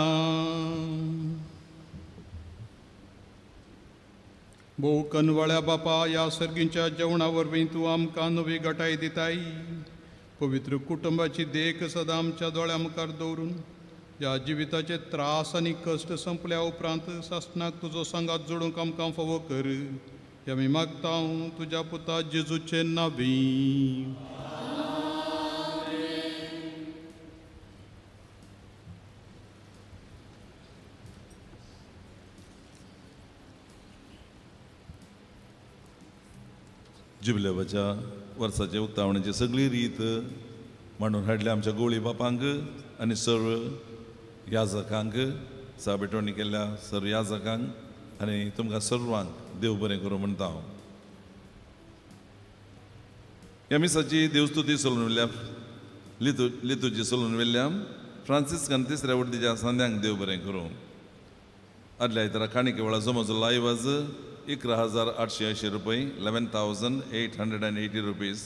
भोव कनवळ्या बापा, ह्या सर्गींच्या जेवणा वरवीं तूं आमकां नवी गटाय दिताय. पवित्र कुटुंबाची देख सदां आमच्या दोळ्या मुखार दवरून ह्या जिविताचे त्रास आनी कश्ट संपल्या उपरांत सासणाक तुजो सांगात जोडूंक आमकां फावो कर. हे आमी मागता तुज्या पुता जेजूचे नांवी. जुबलेवाच्या वर्साच्या उक्तावणाची सगळी रीत मांडून हाडल्या आमच्या गोळी बापांक आनी सर्व याजकांक, साबेटोणी केल्ल्या सर्व याजकांक आनी तुमकां सर्वांक देव बरें करूं म्हणटा हांव. ह्या मिसाची देवस्तुती सोलून व्हेल्या लितूची सोलून व्हेल्या फ्रांसिस्कान तिसऱ्या वडदीच्या सांद्यांक देव बरें करूं. आदल्या आयतारा काणके वेळार जमो जाल्लो आयवाज 11,880 रुपये, 11,880 रुपीज.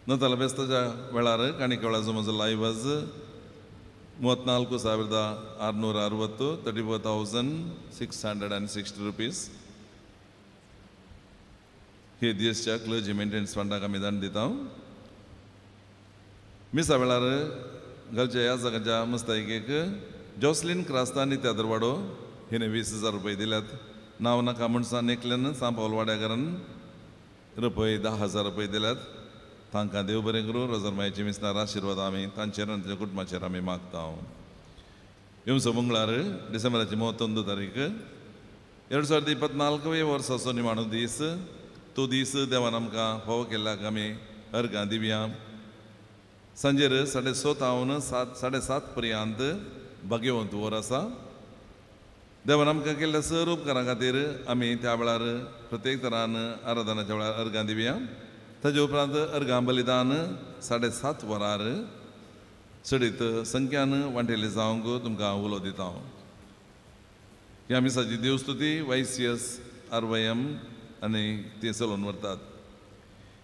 नताल बेस्ताच्या वेळार काणके वेळार जमो जाल्लो आयवाज 34,660, 34,660 रुपीज. हे देशच्या क्लर्जी मेंटेनन्स फंडाक आमी दान दिता. मिसा वेळार घालच्या ह्या जाग्याच्या मुस्तायकेक जॉसलीन क्रास्ता आनी त्यादरवाडो हिणें 20,000 रुपये दिल्यात. नांव नाका म्हूण एकल्यान सांपावल वाड्याकारान रुपये 10,000 रुपये दिल्यात. तांकां देव बरें करूं. रोजर मायेची मिसनार आशिर्वाद आमी तांचेर आनी तांच्या कुटुंबाचेर आमी मागता. येवचो मंगळार डिसेंबराची 31 तारीख 2024 वर्साचो निमाणो दीस. तो दीस देवान आमकां फावो केल्ल्याक आमी अर्गां दिवया. सांजेर 7:30 7:30 पर्यंत भाग्यवंत वर आसा. देवान आमकां केल्ल्या सर उपकारां खातीर आमी त्या वेळार प्रत्येक तरान आराधनाच्या वेळार अर्गां दिवया. ताजे उपरांत अर्गां बलिदान 7:30 वरार चडीत संख्यान वांटेली जावंक तुमकां उलो दिता. ह्या मिसाची देवस्तुती YCS RYM आनी ती चलोवन व्हरतात.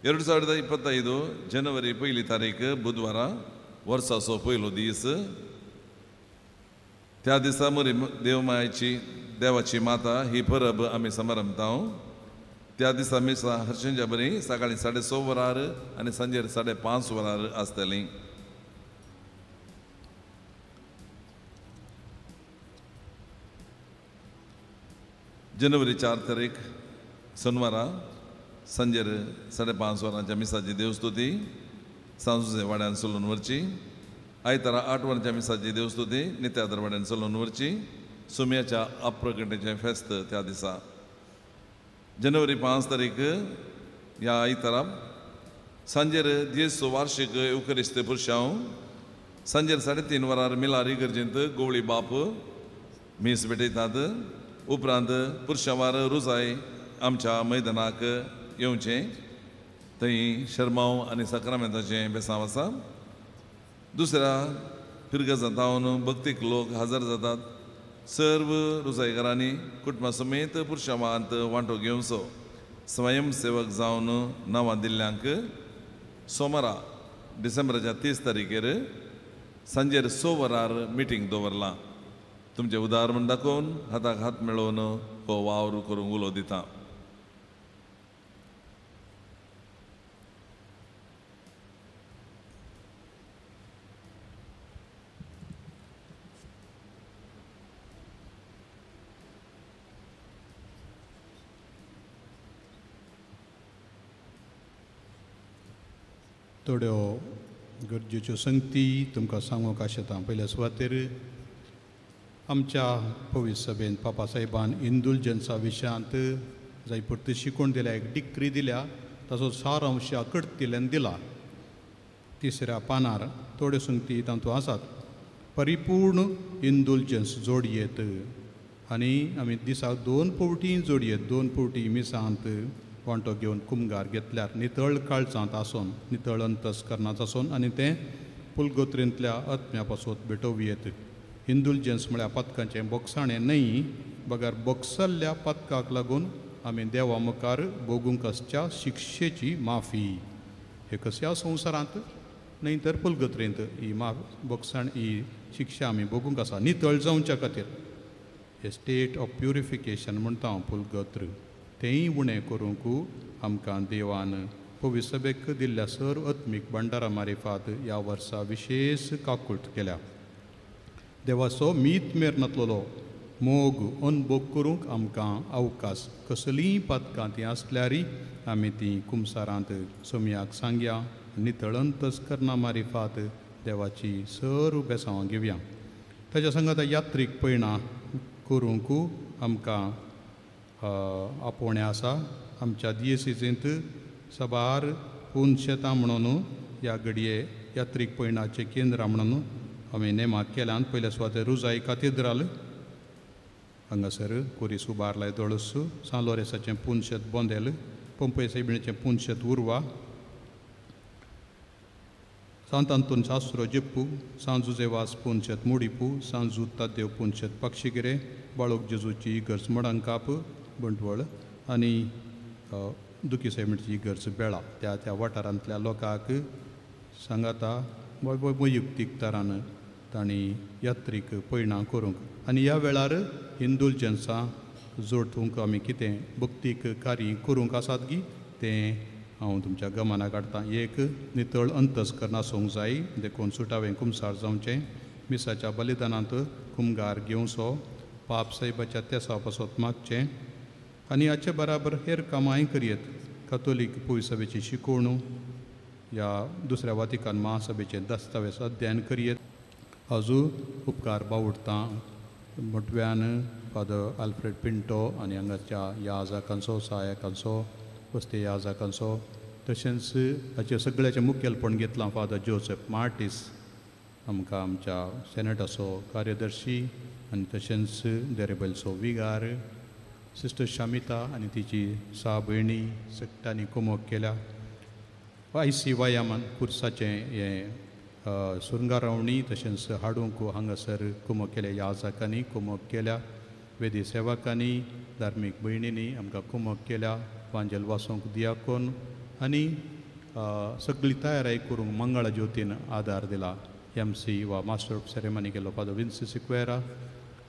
2025 जनवरी 1 तारीख बुधवारा वर्साचो पयलो दीस. त्या दिसा मोरी देवमायेची देवाची माता ही परब आमी समारंभता. त्या दिसा मिसा हरशींच्या बरी सकाळी 6:30 वरार आनी सांजेर 5:30 वरार आसतली. जनवरी 4 तारीख सोनवारा सांजेर 5:30 वरांच्या मिसाची देवस्तुती सांजुजे वाड्यान चलून व्हरची. आयतारा 8 वरांच्या मिसाची देवस्तुती नित्यादर वाड्यान चलून व्हरची. सुम्याच्या अप्रकटेचें फेस्त त्या दिसा. जनवरी 5 तारीख ह्या आयतारा सांजेर जेजू वार्षिक युकरिस्त पुरशांव. सांजेर 3:30 वरार मिलारी इगर्जेंत गोवळी बाप मीस भेटयतात. उपरांत पुरशांवार रुजाय आमच्या मैदानाक येवचें, थंय शर्मांव आनी साक्रामेंताचें बेसांव आसा. दुसऱ्या फिरगजांतावन भक्तीक लोक हजर जातात. सर्व रुजायकारांनी कुटुंबा समेत पुरशांवांत वांटो घेवचो. स्वयंसेवक जावन नांवां दिल्ल्यांक सोमारा डिसेंबराच्या 30 तारखेर सांजेर 6 वरार मिटींग दवरलां. तुमचें उदार म्हूण दाखोवन हाताक हात मेळोवन हो वावर करूंक उलो दिता. थोड्यो गरजेच्यो संगती तुमकां सांगूंक आशेता. पयल्या सुवातेर आमच्या पवित्र सभेन पापा साहेबान इंदुलजन्सा विशयांत जाय पुरती शिकोवन दिल्या, एक डिक्री दिल्या, ताचो सारांश कडतिल्यान दिला. तिसऱ्या पानार थोड्यो संगती तातूंत आसात. परिपूर्ण इंदुलजन्स जोडयेत आनी आमी दिसाक 2 फावटी जोडयेत, 2 फावटी मिसांत वांटो घेवन कुमगार घेतल्यार नितळ काळजांत आसून नितळ अंतस्करणांत आसून आनी तें पुलगोत्रेंतल्या आत्म्या पासत भेटोवयेत. इंदुलजन्स म्हळ्यार पातकांचें बोगसाणें न्हय, बगर बोगसल्ल्या पातकाक लागून आमी देवा मुखार भोगूंक आसच्या शिक्षेची माफी. हे कश्या संवसारांत न्हय तर पुलगत्रेंत ही माफ बोगसाण ही शिक्षा आमी भोगूंक आसा नितळ जावच्या खातीर. हे स्टेट ऑफ प्युरिफिकेशन म्हणटा हांव पुलगत्र, तेंय उणें करूंक आमकां देवान पवित्र सभेक दिल्ल्या सर्व आत्मीक भंडारा मारिफात ह्या वर्सा विशेश काकूट केल्या. देवाचो मीत मेर नातलेलो मोग अनभोग करूंक आमकां अवकाश. कसलींय पातकां तीं आसल्यारय आमी तीं कुमसारांत सोमयाक सांगया, नितळ अंतस्करणा मारिफात देवाची सर्व बेसांवां घेवया. ताच्या सांगाता यात्रीक पयणां करूंक आमकां आपोवणें आसा. आमच्या दियेसींत साबार पुनशेतां म्हणून ह्या घडये यात्रीक पयणाचें केंद्रां म्हणून आमी नेमाक केल्यान. पयल्या सुवातेर रुजाई कातेद्राल हांगासर कोरीस उबारलाय दोळस, सान लोरेसाचें पुनशेत बोंदेल, पंपय सायबिणीचें पुनशेत उर्वा, सांत आंतोन शास्त्रो जेप्पू, सान जुजेवास पुनशेत मोडिपू, सान जुद तादेव पुनशेत पक्षिगिरे, बाळोक जेजूची इगर्ज मडंकाप बंटवळ आनी दुखी सायबिणीची इगर्ज बेळा. त्या त्या वाठारांतल्या लोकांक सांगाता वैयुक्तीक तरान तांणी यात्रीक पयणां करूंक आनी ह्या वेळार इंदुलजन्सां जोडूंक आमी कितें भक्तीक कार्य करूंक आसात गी तें हांव तुमच्या गमनाक हाडटा. एक नितळ अंतस्करण आसूंक जाय, देखून सुटावें कुमसार जावचें, मिसाच्या बलिदानांत कुमगार घेवचो, पाप साहेबाच्या तेसा पासत मागचें आनी हाचे बराबर हेर कामांय करयेत. कातोलीक पवित्र सभेची शिकवणू ह्या दुसऱ्या वातिकान महासभेचे दस्तावेज अध्ययन करयेत. आजू उपकार बावुडटा मोटव्यान फादर आल्फ्रेड पिंटो आनी हांगाच्या याजाकांचो सहायकांचो वस्ती याजाकांचो, तशेंच हाचें सगळ्याचें मुखेलपण घेतलां फादर जोसेफ मार्टीस आमकां आमच्या सेनेटाचो कार्यदर्शी आनी तशेंच देरेबेलचो विगार सिस्टर शामिता आनी तिची 6 भयणी सगळ्यांनी कुमक केल्या. I C वायामान कुर्साचें हें सुरंगारावणी तशेंच हाडूंक हांगासर कुमक केल्या, याजाकांनी कुमक केल्या, वेदी सेवकांनी धार्मीक भयणींनी आमकां कुमक केल्या, वांजेल वासूंक दियाकोन आनी सगळी तयारी करूंक मंगळा ज्योतीन आदार दिला. एम सी वा मास्टर ऑफ सेरेमनी केलो फादर विन्सी सिक्वेरा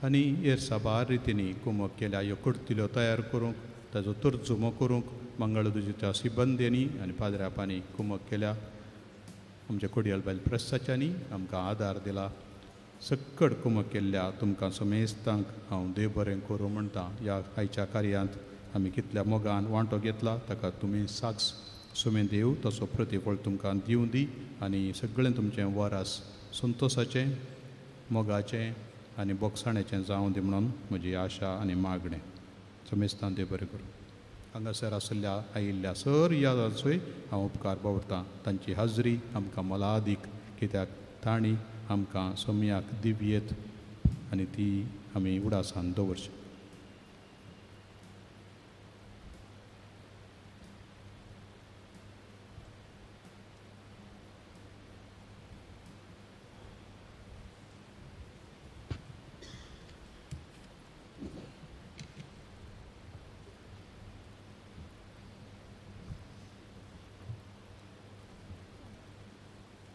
आनी हेर साबार रितींनी कुमक केल्या. ह्यो करतिल्यो तयार करूंक ताजो तर्जुमो करूंक मंगळदुजीच्या सिबंद्यांनी आनी पाद्र्यापांनी कुमक केल्या. आमच्या कोडियल बायल प्रसाच्यांनी आमकां आदार दिला. सक्कड कुमक केल्ल्या तुमकां समेस्तांक हांव देव बरें करूं म्हणटा. ह्या आयच्या कार्यांत आमी कितल्या मोगान वांटो घेतला ताका तुमी साक्ष सुमेन देव तसो प्रतिफळ तुमकां दिवं दी आनी सगळें तुमचें वरास संतोसाचें मोगाचें आनी बोगसाणेचें जावं दी म्हणून म्हजी आशा आनी मागणें. समेस्तान देव बरें करूं. हांगासर आशिल्ल्या आयिल्ल्या सर यादांचोय हांव उपकार बावडटां. तांची हाजरी आमकां मोलादीक, कित्याक तांणी आमकां सोम्याक दिवयेत आनी ती आमी उडासान दवरची.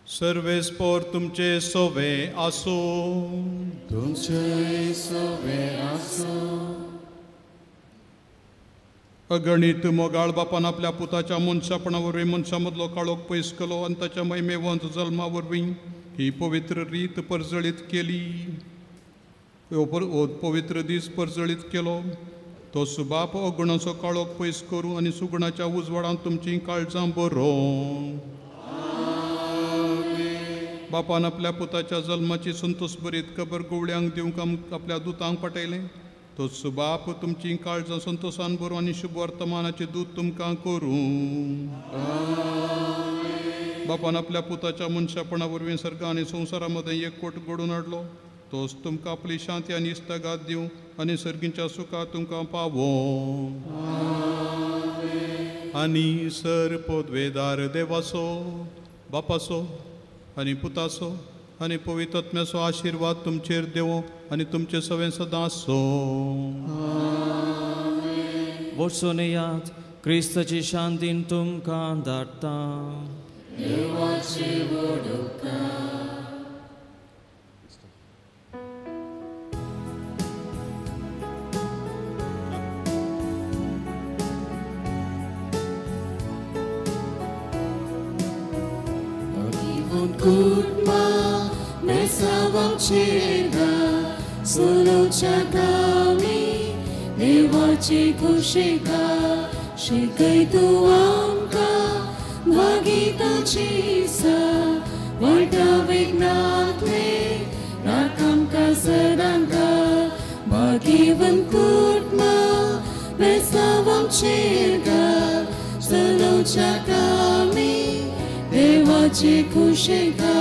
सर्वेस्पोर तुमचे सोवे आसो. तुमचे सोवे आसो. अगणीत मोगाळ बापान आपल्या पुताच्या मनशापणा वरवीं मनशा मदलो काळोख पयस केलो आनी ताच्या महिमेवंत जल्मा वरवीं ही पवित्र रीत परजळीत केली. हो पवित्र दीस परजळीत केलो. तो सुबाप अगुणाचो काळोख पयस करूं आनी सुगुणाच्या उजवाडांत तुमचीं काळजां बरोवं. बापान आपल्या पुताच्या जल्माची संतोष भरीत खबर गवळ्यांक दिवंक आपल्या दुतांक पाठयलें. तो सुबाप तुमचीं काळजां संतोशान बरोवं आनी शुभ वर्तमानाचें दूत तुमकां करूं. बापान आपल्या पुताच्या मनशापणा वरवीं सर्ग आनी संवसारा मदें एकवट घडोवन हाडलो. तोच तुमकां आपली शांती आनी इश्टागात दिवं आनी सर्गीच्या सुखां तुमकां पावों. आनी सर पदवेदार देवाचो बापाचो आनी पुताचो आनी पवित्र आत्म्याचो आशिर्वाद तुमचेर देवो आनी तुमचे सवें सदां आसो. वचून येयात, क्रिस्ताची शांतीन तुमकां धाडटा. देवाची व्हडुका. Kutma mesavam chega solo chakami devache kushika shikai tu amka bhagita chisa vata vignatme rakamka sadanka bhagivan kutma mesavam chega solo chakami देवाचे खुशेका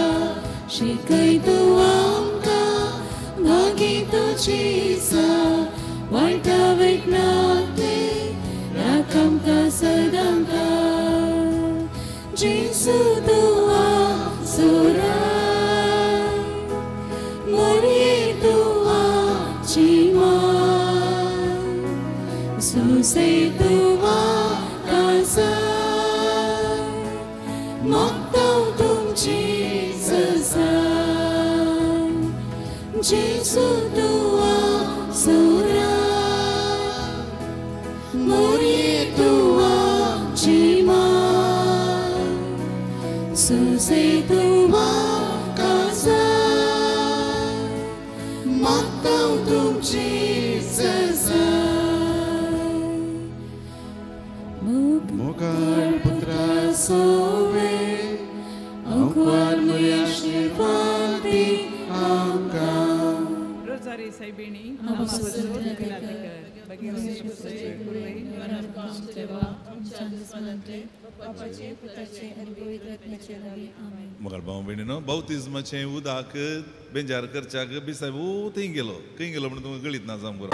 शिकय तूं आमकां भागीताची सा वायटा विघ्नांतले राख आमकां सदांकां. जेजू तूं आसुराय मरये तूं आमची माय सुसे तूं आकासा मागतां तुमची ससाय. जेजू तूं आसुराय मरये तूं आमची माय सुसे तूं आकासा मागतां तुमची ससाय. मोगाळ पुत्रा सोवे अंकुर आशीर्वाद आमकां. रोजारी सायबिणी मोगाळ भाव भयणीनो, बाप्तिज्माचें उदक बेंजार करच्याक बिसायब ओ थंय गेलो. खंय गेलो म्हणून तुमकां कळीत ना जावं बरो.